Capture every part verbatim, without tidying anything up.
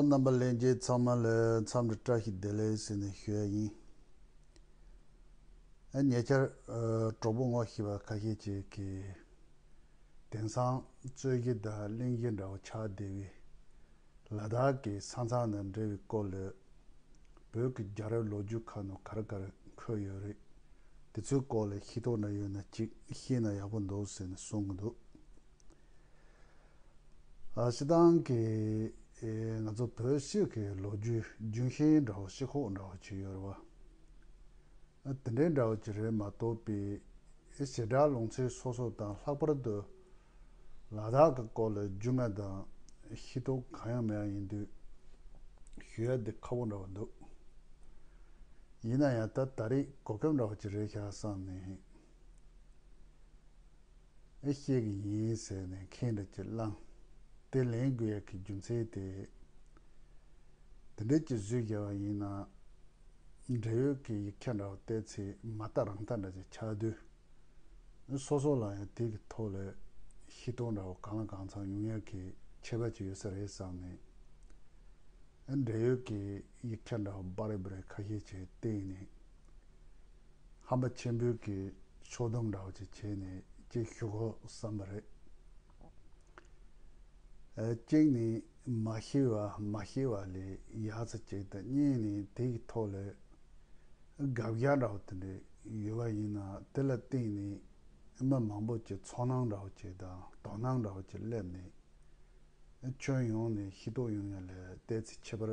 རྣམ་པ་ལྷན་རྒྱས་ཚང་མ་ལ་འཚམས་འདྲི་བཀྲ་ཤིས་བདེ་ལེགས་ཟེར་ནས་ཞུ་ཡ་ཡིན། ཨ་ཉེ་ཆར་ཨ་གྲོགས་པོ་ངོ་ཤེས་པ་ཁ་ཤས་ཅིག་གིས་དེང་སང་རྩོད་གཞི་དང་གླེང་གཞི་འདྲ་བོ་ཆགས་བསྡད་པའི་ལ་དྭགས་ཀྱི་ས་མཚམས་དང་འབྲེལ་བའི་སྐོར་ལ་བོད་ཀྱི་རྒྱལ་རབས་ལོ་རྒྱུས་ཁག་ནང་ག་རེ་ག་རེ་འཁོད་ཡོད་རེད། དེ་ཚོའི་སྐོར་ལ་ཤེས་རྟོགས་འདྲ་ཡོད་ན་ཅིག་ཤེས་ན་ཡག་པོ་འདུག་ཟེར་ནས་གསུང་གི་འདུག་ཨ་སྤྱིར་བཏང་གི་ཨེ་ང་ཚོ་བོད་ཕྱི་གི་ལོ་རྒྱུས་རྒྱུན་ཤེས་འདྲ་བོ་ཤེས་ཁོག་འདྲ་བོ་ཅིག་ཡོད་རེད་བ། ཨ་དེ་འདྲའི་འདྲ་བོ་ཅིག་རེད་མ་གཏོགས་པའི་ཨེ་བྱེ་བྲག་ལུང་ཚན་སོ་སོ་དང་ལྷག་པར་དུ་ལ་དྭགས་ཀྱི་སྐོར་ལ་རྒྱུས་མངའ་དང་ཤེས་རྟོགས་གང་ཡང་མེད་པ་ཡིན་དུས་ཞུ་ཡ་དེ་ཁག་པོ་འདྲ་བོ་འདུག་ཡིན་ན་ཡང་ད་ད་རེས་གོ་སྐབས་འདྲ་བོ་ཅིག་རེད་ཤག་བསམ་ནས། ཨེ་ཤེས་ཀྱི་ཡིན་ཟེར་ནས་མཁན་འདྲ་ཅིག་བླངས། དེ་ལེན་དགོས་ཡ་གི་རྒྱུ་མཚན་དེ། དེ་འདྲ་ཅིག་བཟོས་བཞག་པ་ཡིན་ན། འབྲེལ་ཡོད་ཀྱི་ཡིག་ཆ་འདྲ་བོ་བལྟས་ཚེ་མ་ལྟ་རང་ལྟ་འདྲ་ཅིག་ཆགས་དུས། སོ་སོ་ལ་ཡང་དེ་གི་ཐོག་ལ་ཤེས་རྟོགས་འདྲ་བོ་གང་ལ་གང་འཚམ་ཡོང་ཡ་གི་ཁྱད་པར་ཅིག་ཡོད་ས་རེད་བསམ་ནས། འབྲེལ་ཡོད་ཀྱི་ཡིག་ཆ་འདྲ་བོ་པར་རེ་པར་རེ་ཁ་ཤས་ཅིག་བལྟས་ནས། ཧམ་པ་ཆེན་པོའི་གི་ཕྱོགས་བསྡོམས་འདྲ་བོ་ཅིག་བྱས་ནས་ཅིག་ཞུ་དགོས་བསམ་པ་རེད། ཨ་གཅིག་ནི་མ་ཤེས་པ་མ་ཤེས་པ་ལས་ཡག་ས་ཅིག་དང་། གཉིས་ནི་དེ་གི་ཐོག་ལ་དགག་བྱ་འདྲ་བོ་དེ་འདྲ་ཡོད་པ་ཡིན་ན། དེ་ལ་བརྟེན་ནས་མི་མང་པོ་ཅིག་ཚོར་སྣང་འདྲ་བོ་ཅིག་དང་དོ་སྣང་འདྲ་བོ་ཅིག་སླེབས་ནས། ཁྱོན་ཡོངས་ནས་ཤེས་རྟོགས་ཡོང་ཡ་ལ་ཏོག་ཙམ་ཁྱད་པར་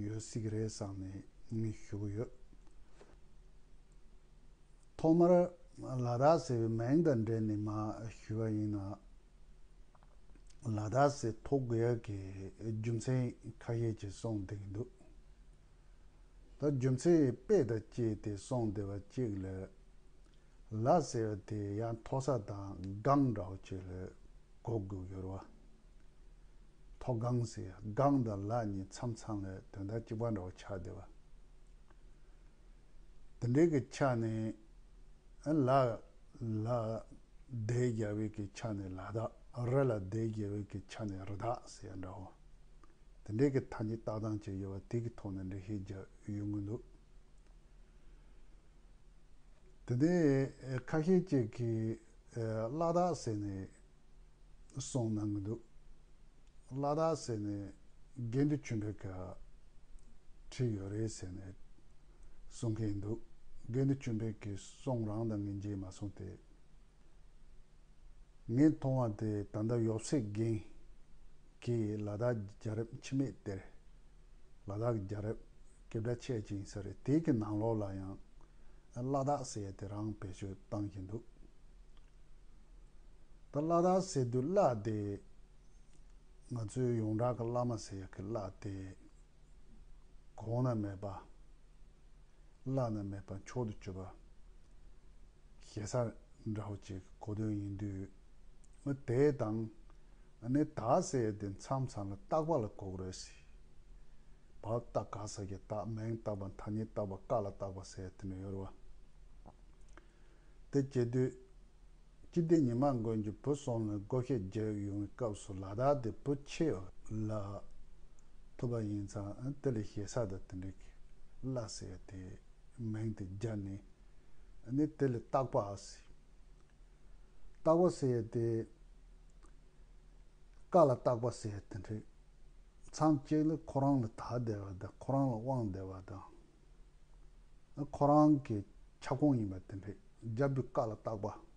ཡོད་སྲིད་ཀྱི་རེད་བསམ་ནས་ངས་ཞུ་གི་ཡོད། ཐོག་མར་ལ་དྭགས་ཟེར་བའི་མིང་དང་འབྲེལ་ནས་མར་ཞུས་པ་ཡིན་ན། ལ་དྭགས་ཟེར་ཐོགས་དགོས་ཡ་གི་རྒྱུ་མཚན་ཁ་ཤས་ཅིག་གསུངས་བསྡད་ཀྱི་འདུག་ད་རྒྱུ་མཚན་དཔེ་དང་བཅས་ཏེ་གསུངས་བསྡད་པ་གཅིག་ལ། ལ་ཟེར་བ་དེ་ཡང་མཐོ་ས་དང་སྒང་འདྲ་བོ་ཅིག་ལ་གོ་དགོས་ཡོད་རེད་བ། མཐོ་སྒང་ཟེར་ཡ། སྒང་དང་ལ་གཉིས་མཚམས་མཚམས་ལ་དོན་དག་གཅིག་པ་འདྲ་བོ་ཆགས་བསྡད་པ། དེ་འདྲའི་གི་ཆ་ནས་ལ་ལ་བསྡད་རྒྱ་བའི་གི་ཆ་ནས་ལ་དྭགས། རི་ལ་བསྡད་རྒྱ་བའི་གི་ཆ་ནས་རི་དྭགས་ཟེར་ཡ་འདྲ་བོ། དེ་འདྲའི་གི་ཐ་སྙད་བཏགས་སྟངས་ཅིག་ཡོད་པ་དེ་གི་ཐོག་ནས་འགྲེལ་བཤད་རྒྱག་ཡོང་གི་འདུག་དེ་ནས་ཁ་ཤས་ཅིག་གིས་ལ་དྭགས་ཟེར་ནས་གསུངས་གནང་གི་འདུག་ལ་དྭགས་ཟེར་ནས་དགེ་འདུན་ཆོས་འཕེལ་གྱིས་བྲིས་ཡོད་རེད་ཟེར་ནས་གསུང་མཁན་འདུག་དགེ་འདུན་ཆོས་འཕེལ་གྱི་གསུང་རང་དང་ངས་མཇལ་མ་སོང་སྟེ། ངས་མཐོང་བ་དེ་ད་ལྟ་ཡབ་སྲས་རྒན་གྱིས་ལ་དྭགས་རྒྱལ་རབས་འཆི་མེད་གཏེར། ལ་དྭགས་རྒྱལ་རབས་སྐད་གྲགས་ཆེ་ཅིག་ཡིན་ས་རེད། དེ་གི་ནང་ལོགས་ལ་ཡང་ལ་དྭགས་ཟེར་ཡ་དེ་རང་བེད་སྤྱོད་བཏང་བཞིན་འདུག་ད་ལ་དྭགས་ཟེར་དུས་ལ་དེ་ང་ཚོའི་ཡོངས་གྲགས་ཀྱི་བླ་མ་ཟེར་ཡ་གི་ལ་དེ། གོང་ན་མེད་པ། བླ་ན་མེད་པ། མཆོག་ཏུ་གྱུར་པ། ཞེ་ས་འདྲ་བོ་ཅིག་གོ་དོན་ཡིན་དུས། ཨ་དེ་དང་། ཨ་ནི་དྭགས་ཟེར་ཡ་དེ་མཚམས་མཚམས་ལ་བཏགས་པ་ལ་གོ་གི་རེད་ཟེར། བ་བཏགས་ག་ས་གི་བཏགས། མིང་བཏགས་པ། ཐ་སྙད་བཏགས་པ། ཀ་ལ་བཏགས་པ་ཟེར་ཡ་དེ་འདྲ་ཡོད་རེད་བ། དེ་བྱེད་དུས། སྤྱི་ལྡེ་ཉི་མ་མགོན་གྱི་བུ་གསུམ་ལ་བགོ་བཤའ་རྒྱག་ཡོང་བའི་སྐབས་སུ་ལ་དྭགས་དེ་བུ་ཆེ་བ་ལ་ཐུག་པ་ཡིན་ཙང་། དེ་ལ་ཞེ་ས་དང་དེ་འདྲའི་གི་ལ་ཟེར་ཡ་དེ་མིང་དེ་སྦྱར་ནས། ཨ་ནི་དེ་ལ་བཏགས་པ་ཟེར། བཏགས་པ་ཟེར་ཡ་དེ་ཀ་ལ་བཏགས་པ་ཟེར་ཡ་དེ་འདྲའི། མཚམས་གཅིག་ལ་ཁོ་རང་ལ་དག་བསྡད་པ་དང་། ཁོ་རང་ལ་དབང་བསྡད་པ་དང་། ཁོ་རང་གི་ཁྱབ་ཁོངས་ཡིན་པ་དེ་འདྲ་རྒྱལ་པོའི་བཀའ་ལ་བཏགས་པ།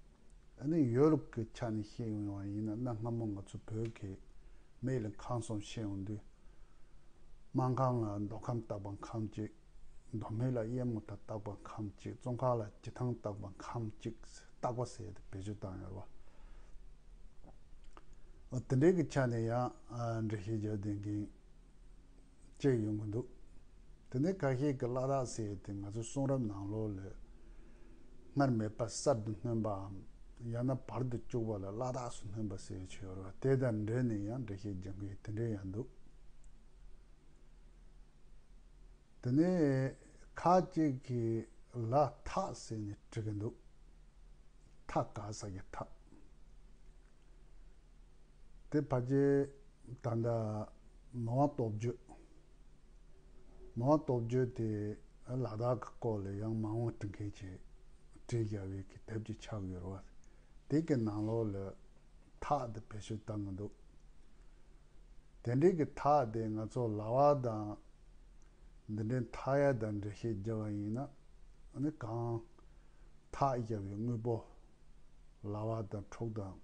ཨ་ནི་ཡུལ་གྱི་ཆ་ནས་བཤད་ཡོང་བ་ཡིན་ན། གནའ་སྔ་མོ་ང་ཚོ་བོད་ཀྱི་མི་ལ་ཁམས་གསུམ་བཤད་ཡོང་དུས། སྨར་ཁམས་ལ་མདོ་ཁམས་བཏགས་པ་ཁམས་གཅིག། མདོ་སྨད་ལ་གཡས་མུ་ཐ་བཏགས་པ་ཁམས་གཅིག། ཙོང་ཁ་ལ་སྤྱི་ཐང་བཏགས་པ་ཁམས་གཅིག། བཏགས་པ་ཟེར་ཡ་དེ་བེད་སྤྱོད་བཏང་ཡོད་རེད་བ། ཨ་དེ་འདྲའི་གི་ཆ་ནས་ཡང་ཨ་འགྲེལ་བཤད་རྒྱག་བསྡད་མཁན་བཅས་ཡོང་གི་འདུག་དེ་ནས་ཁ་ཤས་ཀྱིས་ལ་དྭགས་ཟེར་ཡ་དེ་ང་ཚོའི་གསུང་རབ་ནང་ལོགས་ལ་སྔར་མེད་པར་གསར་དུ་སྣོན་པའམ། ཡང་ན་བར་དུ་བཅུག་པ་ལ་ལ་དྭགས་སུ་སྣོན་པ་ཟེར་ཡ་ཅིག་ཡོད་རེད་བ། དེ་དང་འབྲེལ་ནས་ཡང་འགྲེལ་བཤད་རྒྱག་མཁན་དེ་འདྲ་ཡང་འདུག་དེ་ནས་ཁ་ཅིག་གིས་ལ་ཐགས་ཟེར་ནས་འབྲི་གི་འདུག་ཐ་ག་ས་གི་ཐགས། དེ་ཕལ་ཆེར་ད་ལྟ་མི་དབང་སྟོབས་རྒྱས་ མོ་སྟོབས་བརྗོད་དེ་ལ་དྭགས་ཀྱི་སྐོར་ལ་ཡང་མ་འོངས་བྲི་མཁན་ཅིག་བྲིས་བཞག་པའི་གི་དེབ་ཅིག་ཆགས་ཡོད་རེད་བ། དེ་གི་ནང་ལོགས་ལ་ཐག་དེ་བེད་སྤྱོད་བཏང་གི་འདུག་དེ་འདྲའི་གི་ཐག་དེ་ང་ཚོ་ལྭ་བ་དང་འདི་འདྲའི་འཐག་ཡ་དང་འགྲེལ་བཤད་རྒྱབ་པ་ཡིན་ན། ཨ་ནི་གང་ཐག་བཞག་པའི་དངོས་པོ་ལྭ་བ་དང་ཕྲུག་དང་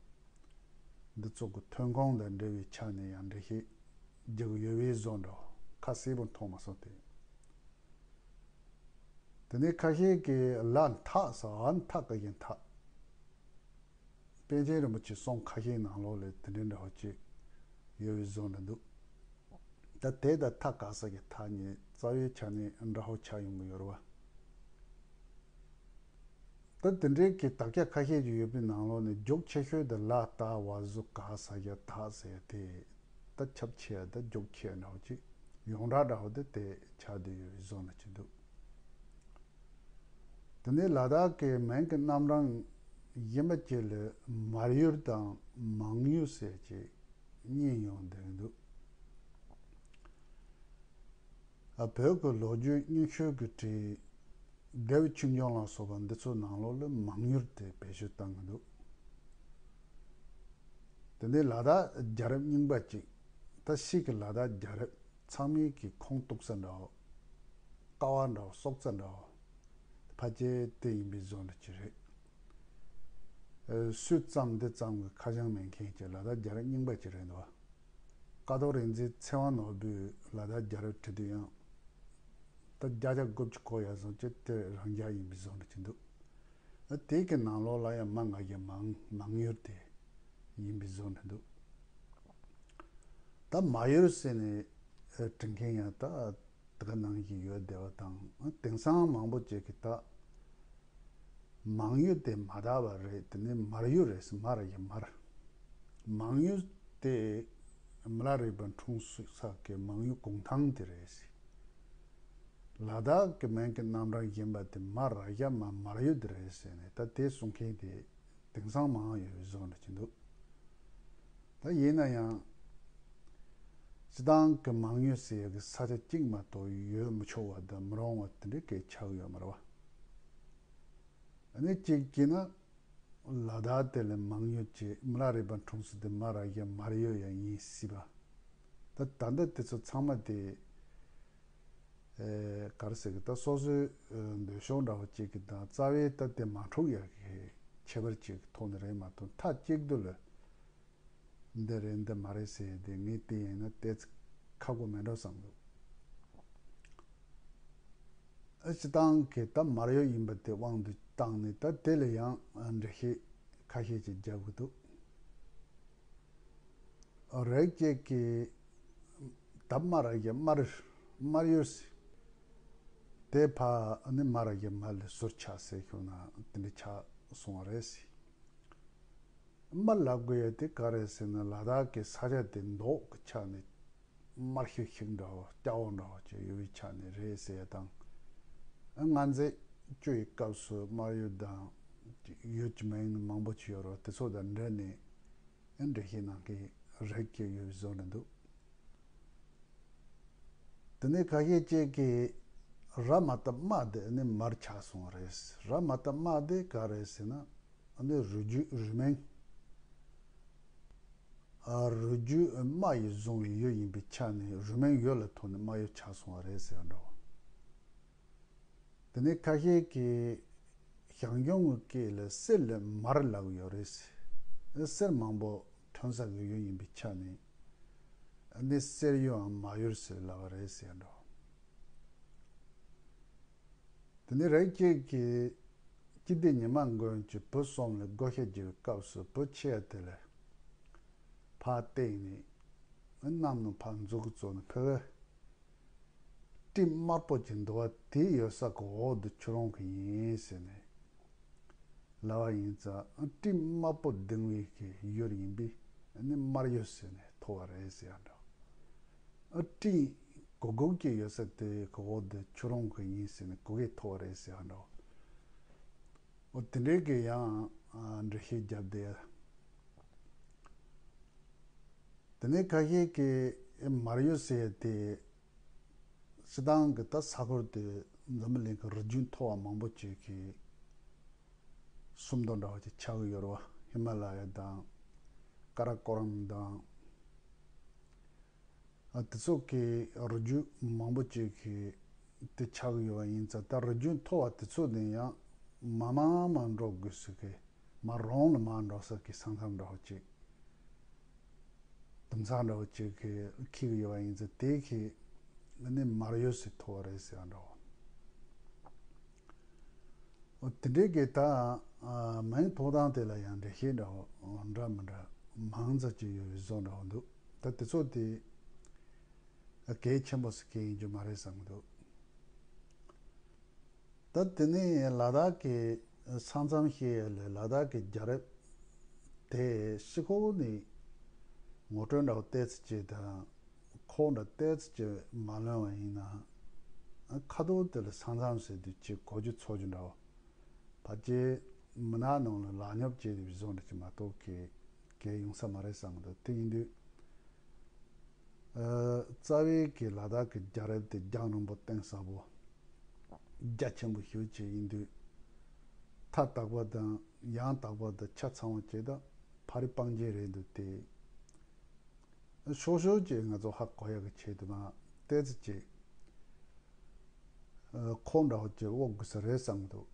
འདི་ཚོ་གི་ཐོན་ཁུངས་དང་འབྲེལ་བའི་ཆ་ནས་ཡང་འགྲེལ་བཤད་རྒྱག་གི་ཡོད་པའི་བཟོ་འདྲ་ཁ་གསལ་པོ་མཐོང་མ་སོང་སྟེ། དེ་ནས་ཁ་ཤས་ཀྱིས་ལ་འཐག་ཟེར་བ་འཐག་གི་ཡིན་འཐག་པཎ་ཆེན་རིན་པོ་ཆེའི་གསུང་ཁ་ཤས་ནང་ལོགས་ལ་དེ་འདྲའི་འདྲ་བོ་ཅིག་ཡོད་པའི་བཟོ་འདྲ་འདུག་ད་དེ་དང་ཐག་ག་ས་གི་ཐག་གཉིས་རྩ་བའི་ཆ་ནས་འདྲ་བོ་ཆགས་ཡོང་གི་ཡོད་རེད་བ། ད་དེ་འདྲའི་གི་དག་ཆ་ཁ་ཤས་ཅིག་ཡོད་པའི་ནང་ལོགས་ནས་རྒྱུགས་ཆེ་ཤོས་དེ་ལ་ད་བ་ཟུ་ག་ས་ཡ་ཐག་ཟེར་ཡ་དེ། ད་ཁྱབ་ཆེ་ཡ་ད་རྒྱུགས་ཆེ་ཡ་འདྲ་བོ་ཅིག་ཡོངས་གྲགས་འདྲ་བོ་དེ་དེ་ཆགས་བསྡད་ཡོད་པའི་བཟོ་འདྲ་ཅིག་འདུག་དེ་ནས་ལ་དྭགས་ཀྱི་མིང་གི་རྣམ་གྲངས་གཞན་པ་ཅིག་ལ་མར་ཡུལ་དང་མང་ཡུལ་ཟེར་ཅིག་གཉིས་ཡོང་བསྡད་ཀྱི་འདུག་ཨ། བོད་ཀྱི་ལོ་རྒྱུས་རྙིང་ཤོས་ཀྱི་བྲིས། ལྡེའུ་ཆོས་འབྱུང་ལ་སོགས་པ་འདི་ཚོའི་ནང་ལོགས་ལ་མང་ཡུལ་དེ་བེད་སྤྱོད་བཏང་གི་འདུག་དེ་ནས་ལ་དྭགས་རྒྱལ་རབས་རྙིང་པ་ཅིག་ད་ཕྱིས་ཀྱི་ལ་དྭགས་རྒྱལ་རབས་ཚང་མས་ཀྱི་ཁུངས་གཏུགས་ས་འདྲ་བོ། ཀ་བ་འདྲ་བོ། སྲོག་རྩ་འདྲ་བོ། ཕལ་ཆེར་དེ་ཡིན་པའི་བཟོ་འདྲ་ཅིག་རེད། ཨ། སུས་བརྩམས་འདི་བརྩམས་ཀྱི་ཁ་བྱང་མེད་མཁན་གྱི་ལ་དྭགས་རྒྱལ་རབས་རྙིང་པ་ཅིག་རེད་འདུག་ཀཿཐོག་རིག་འཛིན་ཚེ་དབང་ནོར་བུས་ལ་དྭགས་རྒྱལ་རབས་བྲིས་དུས་ཡང་། ད་བརྒྱ་ཆ་དགུ་བཅུ་གོ་ཡ་སོང་ཅིག་དེ་རང་འཇགས་ཡིན་པའི་བཟོ་འདྲ་ཅིག་འདུག་ཨ། དེ་གི་ནང་ལོགས་ལ་ཡང་མ་ང་རྒྱལ་མང་མང་ཡུལ་དེ་ཡིན་པའི་བཟོ་འདྲ་འདུག་ད་མར་ཡུལ་ཟེར་ནས་བྲིས་མཁན་ཡང་ད་དེ་ག་ནང་བཞིན་ཡོད་བསྡད་པ་དང་། དེང་སང་མང་པོ་ཅིག་གིས་ད་མང་ཡུལ་དེ་མ་དག་པ་རེད། དེ་ནི་མར་ཡུལ་རེད་ཟེར། མ་ར་ཡ་མར། མང་ཡུལ་དེ་མི་ལ་རས་པ་འཁྲུངས་ས་གི་མང་ཡུལ་གུང་ཐང་དེ་རེད་ཟེར། ལ་དྭགས་ཀྱི་མིང་གི་རྣམ་གྲངས་གཞན་པ་དེ་མ་ར་ཡ་མ་མར་ཡུལ་དེ་རེད་ཟེར་ནས་ད་དེ་གསུང་མཁན་དེ་དེང་སང་མང་ཡོད་པའི་བཟོ་འདྲ་ཅིག་འདུག་ད་ཡིན་ན་ཡང་། སྤྱིར་བཏང་གི་མང་ཡུལ་ཟེར་ཡག་གི་ས་ཆ་གཅིག་མ་གཏོགས་ཡོད་མི་ཆོག་པ་དང་མི་རུང་བ་དེ་འདྲའི་སྐད་ཆགས་ཡོད་མ་རེད་བ། ཨ་ནི་གཅིག་བྱས་ན། ལ་དྭགས་དེ་ལ་མང་ཡུལ་གྱི་མི་ལ་རས་པ་འཁྲུངས་ས་དེ་མ་ར་ཡ་མར་ཡུལ་ཡང་ཡིན་སྲིད་པ། ད་ད་ལྟ་དེ་ཚོ་ཚང་མ་དེ། ཨེ། ག་རེ་ཟེར་གི། ད་སོ་སོའི་ཨེ་འདོད་ཕྱོགས་འདྲ་བོ་གཅིག་གི་དང་རྩ་བའི་ད་དེ་མ་འཁྲུག་ཡག་གི་ཁྱད་པར་གཅིག་གི་ཐོག་ནས་རེད་མ་གཏོགས། མཐའ་གཅིག་ཏུ་ལ་འདི་རེད་འདི་མ་རེད་ཟེར་དེ་ངས་བལྟས་ཡིན་ན་ཏོག་ཙམ་ཁག་པོ་མེད་འགྲོ་བསམ་གི། ཨ། སྤྱིར་བཏང་གི་ད་མར་ཡུལ་ཡིན་པ་དེ་དབང་དུ་བཏང་ནས་ད་དེ་ལ་ཡང་འགྲེལ་བཤད་ཁ་ཤས་ཅིག་རྒྱབ་གི་འདུག་རིགས་གཅིག་གིས་ད་མ་ར་ཡ་མར། མར་ཡུལ་ཟེར་དེ་ཕར་ནི་མ་ར་ཡ་མར་ལ་ཟུར་ཆག་ཟེར་ཤོག་ན་དེ་འདྲ་ཆགས་སོང་བ་རེད་ཟེར། མར་ལབ་དགོས་ཡ་དེ་ག་རེད་ཟེར་ན། ལ་དྭགས་ཀྱི་ས་ཆ་དེ་མདོག་གི་ཆ་ནས་དམར་ཤིག་ཤིག་འདྲ་བོ། སྐྱ་བོ་འདྲ་བོ་ཅིག་ཡོད་པའི་ཆ་ནས་རེད་ཟེར་ཡ་དང་། ཨ། ང་ཚོས་བཅུ་ཡི་སྐབས་སུ་མར་ཡུལ་དང་ཡུལ་གྱི་མིང་མང་པོ་ཅིག་ཡོད་རེད། དེ་ཚོ་དང་འབྲེལ་ནས་ཨ་འགྲེལ་བཤད་གནང་མཁན་རིགས་ཅིག་ཡོད་པའི་བཟོ་འདྲ་འདུག་དེ་ནས་ཁ་ཤས་ཅིག་གིས་ར་མ་ཏ་མ་དེ་ནི་མར་ཆགས་སོང་བ་རེད། ར་མ་ཏ་མ་དེ་ག་རེད་ཟེར་ན། ཨ་ནི་རུས་རྒྱུད་རུས་མིང་། ཨ། རུས་རྒྱུད་མ་ཡིས་བཟུང་བའི་ཡུལ་ཡིན་པའི་ཆ་ནས་རུས་མིང་ཡོད་ལ་ཐོགས་ནས་མ་ཡུལ་ཆགས་སོང་བ་རེད་ཟེར་བ་འདྲ་བོ། དེ་ནས་ཁ་ཤས་ཀྱིས་ཞང་ཞུང་གི་སྐད་ལ་གསེར་ལ་མར་ལབ་ཡོད་རེད་ཟེར། གསེར་མང་པོ་ཐོན་ས་གི་ཡུལ་ཡིན་པའི་ཆ་ནས་ཨ་ནི་གསེར་ཡུལ་འམ་མར་ཡུལ་ཟེར་ལབ་པ་རེད་ཟེར་བ་འདྲ་བོ། དེ་ནས་རིགས་གཅིག་གིས་སྤྱི་ཟླ་ཉི་མ་མགོན་གྱིས་བུ་གསུམ་ལ་བགོ་བཤའ་བརྒྱབ་པའི་སྐབས་སུ་བུ་ཆེ་བ་དེ་ལ་ཕར་བལྟས་ནས་གནམ་ནས་ཕར་མཛུབ་གུ་བཙུགས་ནས་ཕ་གི་སྤྲིན་དམར་པོ་ཅིག་འདུག་པ་དེ་ཡོད་ས་གི་འོག་ཏུ་ཁྱོད་རང་གི་ཡིན་ཟེར་ནས་ལབ་པ་ཡིན་ཙང་། སྤྲིན་དམར་པོ་ལྡིང་བའི་གི་ཡུལ་ཡིན་པས་ཨ་ནི་མར་ཡུལ་ཟེར་ནས་ཐོགས་པ་རེད་ཟེར་ཡ་འདྲ། ཨ། སྤྲིན་གུག་གུག་ཅིག་ཡོད་ས་དེ་གི་འོག་ཏུ་ཁྱོད་རང་གི་ཡིན་ཟེར་ནས་གུ་གེ་ཐོགས་པ་རེད་ཟེར་ཡ་འདྲ། འོ་དེ་འདྲའི་གི་ཡང་འགྲེལ་བཤད་བརྒྱབ་བསྡད། དེ་ནས་ཁ་ཤས་ཀྱིས་མར་ཡུལ་ཟེར་ཡ་དེ་ སྤྱིར་བཏང་གི་ད་ས་ཁུལ་དེ་འཛམ་བུ་གླིང་གི་རི་རྒྱུད་མཐོ་བ་མང་པོ་ཅིག་གི་སུམ་མདོ་འདྲ་བ་ཅིག་ཆགས་ཀྱི་ཡོད་རེད་བ། ཧི་མ་ལ་ཡ་དང་། ཀ་ར་ཀོ་རམ་དང་། ཨ་དེ་ཚོ་གི་རི་རྒྱུད་མང་པོ་ཅིག་གི་དེ་ཆགས་ཀྱི་ཡོད་པ་ཡིན་ཙང་། ད་རི་རྒྱུད་མཐོ་བ་དེ་ཚོ་ནས་ཡང་མར་མར་མར་འགྲོ་དགོས་ས་གི། མར་རོང་ལ་མར་འགྲོ་ས་གི་ས་མཚམས་འདྲ་བོ་ཅིག་དུམ་ཚང་འདྲ་བོ་ཅིག་གི་འཁེལ་གྱི་ཡོད་པ་ཡིན་ཙང་། དེ་གི་ནི་མར་ཡོད་ས་མཐོ་བ་རེད་ཟེར་བ་འདྲ་བོ། འོ་དེ་འདྲའི་གི་ད་ཨ་མིང་ཐོགས་སྟངས་དེ་ལ་ཡང་འགྲེལ་བཤད་འདྲ་བོ་འདྲ་མི་འདྲ་མང་ཙམ་ཅིག་ཡོད་པའི་བཟོ་འདྲ་བོ་འདུག་ད་དེ་ཚོ་དེ་གལ་ཆེན་པོ་ཟེར་མཁན་ཡིན་རྒྱུ་མ་རེད་བསམ་གྱི་འདུག་ད་དེ་ནས་ལ་དྭགས་ཀྱི་ས་མཚམས་བཤད་ཡ་ལ། ལ་དྭགས་ཀྱི་རྒྱལ་རབས་དེ་ཕྱི་ཁོག་ནས་ངོ་སྤྲོད་འདྲ་བོ་ཏོག་ཙམ་ཅིག་དང་། ཁོག་འདྲ་ཏོག་ཙམ་ཅིག་མ་ལོན་པ་ཡིན་ན། ཁ་ཐོག་དེ་ལ་ས་མཚམས་ཟེར་དུས་ཅིག་གོ་རྒྱུ་ཚོར་རྒྱུ་འདྲ་བོ། ཕལ་ཆེར་མི་ནག་ནང་ལ་ལག་ཉོབ་བྱས་ཏེ་བཟོ་འདྲ་ཅིག་མ་གཏོགས་གལ་གལ་ཡོང་ས་མ་རེད་བསམ་གྱི་འདུག་དེ་ཡིན་དུས། ཨ་རྩ་བའི་གི་ལ་དྭགས་ཀྱི་རྒྱལ་རབས་དེ་རྒྱང་རིང་པོ་གཏིང་ཟབ་པོ། རྒྱ་ཆེན་པོ་ཞེ་པོ་ཅིག་ཡིན་དུས། མཐའ་དག་པ་དང་ཡང་དག་པ་དང་ཆ་ཚང་བ་ཅིག་དང་ཕ་རི་སྤང་རྒྱན་རེད་འདུག་སྟེ། ཤོག་ཤོག་ཅིག་ང་ཚོ་ཧ་གོ་ཡག་གི་ཆེད་དུ་མ་ཏོག་ཙམ་ཅིག་ཨ་ཁོག་འདྲ་བོ་ཅིག་དབོར་དགོས་ས་རེད་བསམ་གྱི་འདུག་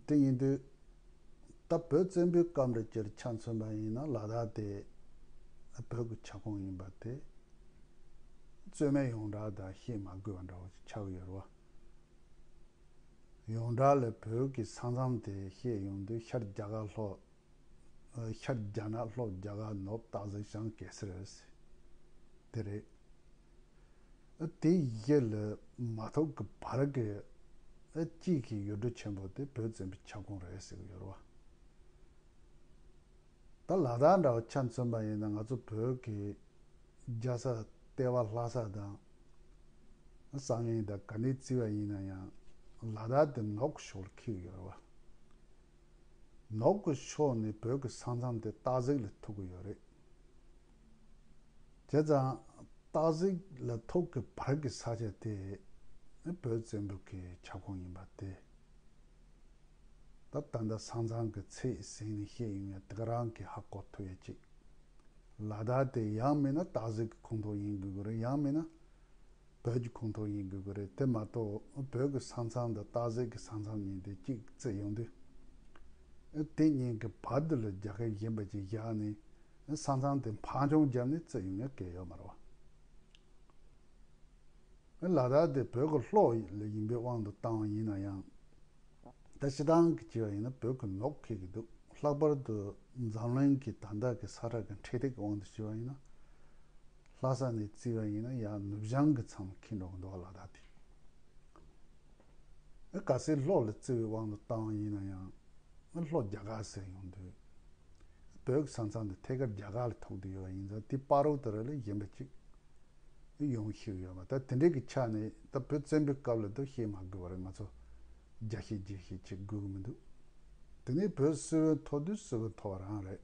དེ་ཡིན་དུས། ད་བོད་བཙན་པོའི་སྐབས་འདྲ་ཅིག་ཆ་མཚོན་པ་ཡིན་ན། ལ་དྭགས་དེ་བོད་ཀྱི་ཁྱབ་ཁོངས་ཡིན་པ་དེ་རྩོད་མེད་ཡོངས་གྲགས་དང་བཤད་མ་དགོས་པ་འདྲ་བོ་ཅིག་ཆགས་ཀྱི་ཡོད་རེད་བ། ཡོངས་གྲགས་ལ་བོད་ཀྱི་ས་མཚམས་དེ་བཤད་ཡོང་དུས། ཤར་རྒྱ་གར་ལྷོ། ཨ་ཤར་རྒྱ་ནག། ལྷོ་རྒྱ་གར། ནུབ་སྟག་གཟིག། བྱང་གེ་སར་རེད། དེ་རེད། ཨ་དེ་བཞི་ལ་མ་ཐུག་གི་བར་གྱི་ཨ་དཀྱིལ་གྱི་ཡུལ་གྲུ་ཆེན་པོ་དེ་བོད་བཙན་པོའི་ཁྱབ་ཁོངས་རེད་ཟེར་གྱི་ཡོད་རེད་བ། ད་ལ་དྭགས་འདྲ་བོ་ཆ་མཚོན་པ་ཡིན་ན། ང་ཚོ་བོད་ཀྱི་རྒྱལ་ས་ལྟེ་བ་ལྷ་ས་དང་། བསམ་ཡས་དང་ག་ནས་བརྩིས་པ་ཡིན་ན་ཡང་། ལ་དྭགས་དེ་ནུབ་ཀྱི་ཕྱོགས་ལ་འཁེལ་གྱི་ཡོད་རེད་བ། ནུབ་ཀྱི་ཕྱོགས་ནས་བོད་ཀྱི་ས་མཚམས་དེ་སྟག་གཟིག་ལ་ཐུག་གི་ཡོད་རེད། བྱས་ཙང་སྟག་གཟིག་ལ་ཐུག་གི་བར་གྱི་ས་ཆ་དེ་བོད་བཙན་པོ་གི་ཁྱབ་ཁོངས་ཡིན་པ་དེ། ད་ད་ལྟ་ས་མཚམས་ཀྱི་ཚད་ཟིན་ནས་བཤད་ཡོང་ཡ་དེ་ག་རང་གིས་ཧ་གོ་ཐུབ་ཡ་གཅིག་ལ་དྭགས་དེ་ཡང་མིན་ན་སྟག་གཟིག་གི་ཁོངས་གཏོགས་ཡིན་དགོས་ཀྱི་རེད། ཡང་མིན་ན་བོད་ཀྱི་ཁོངས་གཏོགས་ཡིན་དགོས་ཀྱི་རེད། དེ་མ་གཏོགས་བོད་ཀྱི་ས་མཚམས་དང་སྟག་གཟིག་གི་ས་མཚམས་གཉིས་དེ་གཅིག་བརྩི་ཡོང་དུས། དེ་གཉིས་ཀྱི་བར་དུ་ལ་རྒྱལ་ཁབ་གཞན་པ་ཅིག་བཞག་ནས་ས་མཚམས་དེ་འཕང་མཆོང་བརྒྱབ་ནས་བརྩི་ཡོང་ཡ་གལ་ཡོད་མ་རེད་བ། ལ་དྭགས་དེ་བོད་ཀྱི་ལྷོ་ལ་ཡིན་པའི་དབང་དུ་བཏང་བ་ཡིན་ན་ཡང་། ད་སྤྱིར་བཏང་གི་བྱས་པ་ཡིན་ན་བོད་ཀྱི་ནུབ་འཁེལ་གྱི་འདུག་ལྷག་པར་དུ་འཛམ་གླིང་གི་ད་ལྟ་གི་ས་ཁྲ་གི་འཕྲེད་ཐིག་གི་དབང་དུ་བྱས་པ་ཡིན་ན། ལྷ་ས་ནས་བརྩིས་པ་ཡིན་ན་ཡང་ནུབ་བྱང་གི་མཚམས་འཁེལ་འགྲོ་གི་འདུག་ལ་དྭགས་དེ། ཨེ་གལ་སྲིད་ལྷོ་ལ་བརྩི་བའི་དབང་དུ་བཏང་བ་ཡིན་ན་ཡང་། ཨེ་ལྷོ་རྒྱ་གར་ཟེར་ཡོང་དུས། བོད་ཀྱི་ས་མཚམས་དེ་ཐད་ཀར་རྒྱ་གར་ལ་ཐུག་བསྡད་ཡོད་པ་ཡིན་ཙང་། དེ་བར་དུ་ར་ལ་གཞན་པ་ཅིག་ཡོང་ཤེས་ཡོད་མ། ད་དེ་འདྲའི་གི་ཆ་ནས་ད་བོད་བཙན་པོའི་སྐབས་ལ་ད་བཤད་མ་དགོས་པ་རེད། ང་ཚོ་རྒྱ་བཤད་རྒྱ་བཤད་བྱེད་དགོས་ཀྱི་མི་འདུག་དེ་ནས་བོད་སིལ་བུ་མཐོ་དུས་སིལ་བུ་མཐོ་བ་རང་རེད།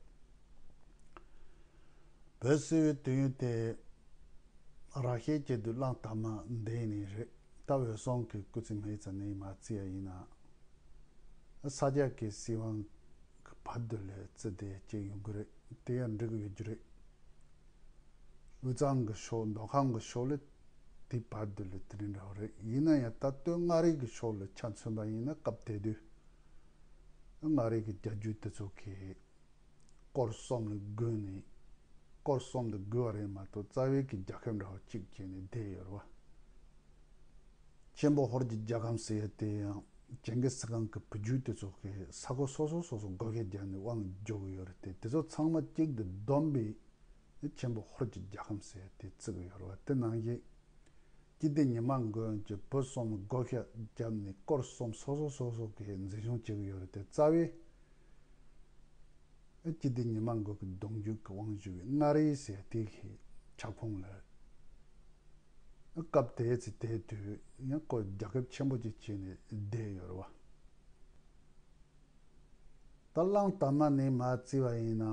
བོད་སིལ་བུའི་དུས་ཡུན་དེ་རགས་བཤད་བྱེད་དུས་གླང་དར་མ་འདས་ནས་རེད། ད་འོད་སྲུང་གི་སྐུ་ཚེ་སྨད་ཙམ་ནས་མར་བརྩི་ཡ་ཡིན་ན། ས་སྐྱ་གི་སྲིད་དབང་གི་བར་དུ་ལ་བརྩི་བསྡད་ཅིག་ཡོང་གི་རེད། དེ་ཡང་འགྲིག་གི་ཡོད་རྒྱུ་རེད། དབུས་གཙང་གི་ཕྱོགས། མདོ་ཁམས་ཀྱི་ཕྱོགས་ལ་དེའི་བར་དུ་ལ་དེ་འདྲ་འདྲ་བོ་རེད། ཡིན་ན་ཡང་ད་སྟོད་མངའ་རིས་ཀྱི་ཕྱོགས་ལ་ཆ་མཚོན་པ་ཡིན་ན། སྐབས་དེ་དུས་མངའ་རིས་ཀྱི་རྒྱལ་རྒྱུད་དེ་ཚོ་གིས་སྐོར་གསུམ་ལ་བགོས་ནས། སྐོར་གསུམ་དུ་བགོས་པ་རེད་མ་གཏོགས་རྩ་བའི་གི་རྒྱལ་ཁབ་འདྲ་བོ་གཅིག་བྱས་ནས་བསྡད་ཡོད་རེད་བ། ཆེན་པོ་ཧོར་གྱི་རྒྱལ་ཁམས་ཟེར་ཡ་དེ་ཡང་ཇིང་གི་སི་ཁང་གི་བུ་རྒྱུད་དེ་ཚོ་གིས་ས་ཁུལ་སོ་སོ་སོ་སོ་བགོ་བཤའ་བརྒྱབ་ནས་དབང་བསྒྱུར་གྱི་ཡོད་རེད་དེ། དེ་ཚོ་ཚང་མ་གཅིག་ཏུ་བསྡོམས་པས་ཆེན་པོ་ཧོར་གྱི་རྒྱལ་ཁམས་ཟེར་ཡ་དེ་བརྩི་གི་ཡོད་རེད་བ། དེ་ནང་བཞིན་སྤྱི་ཏི་ཉི་མ་མགོན་གྱིས་བོད་གསུམ་བགོ་བཤའ་བརྒྱབ་ནས་སྐོར་གསུམ་སོ་སོ་སོ་སོ་གིས་འཛིན་སྐྱོང་བྱེད་ཀྱི་ཡོད་རེད་དེ། རྩ་བའི་སྤྱི་ཏི་ཉི་མ་མགོན་གྱི་གདུང་རྒྱུད་ཀྱི་དབང་ཞུ་བའི་མངའ་རིས་ཟེར་དེ་གི་ཁྱབ་ཁོངས་ལ། སྐབས་དེ་ཚེ་དེ་དུས་ཡང་ཁོ་རྒྱལ་ཁབ་ཆེན་པོ་ཅིག་བྱས་ནས་བསྡད་ཡོད་རེད་བ། ད་གླང་དར་མ་ནས་མར་བརྩིས་པ་ཡིན་ན།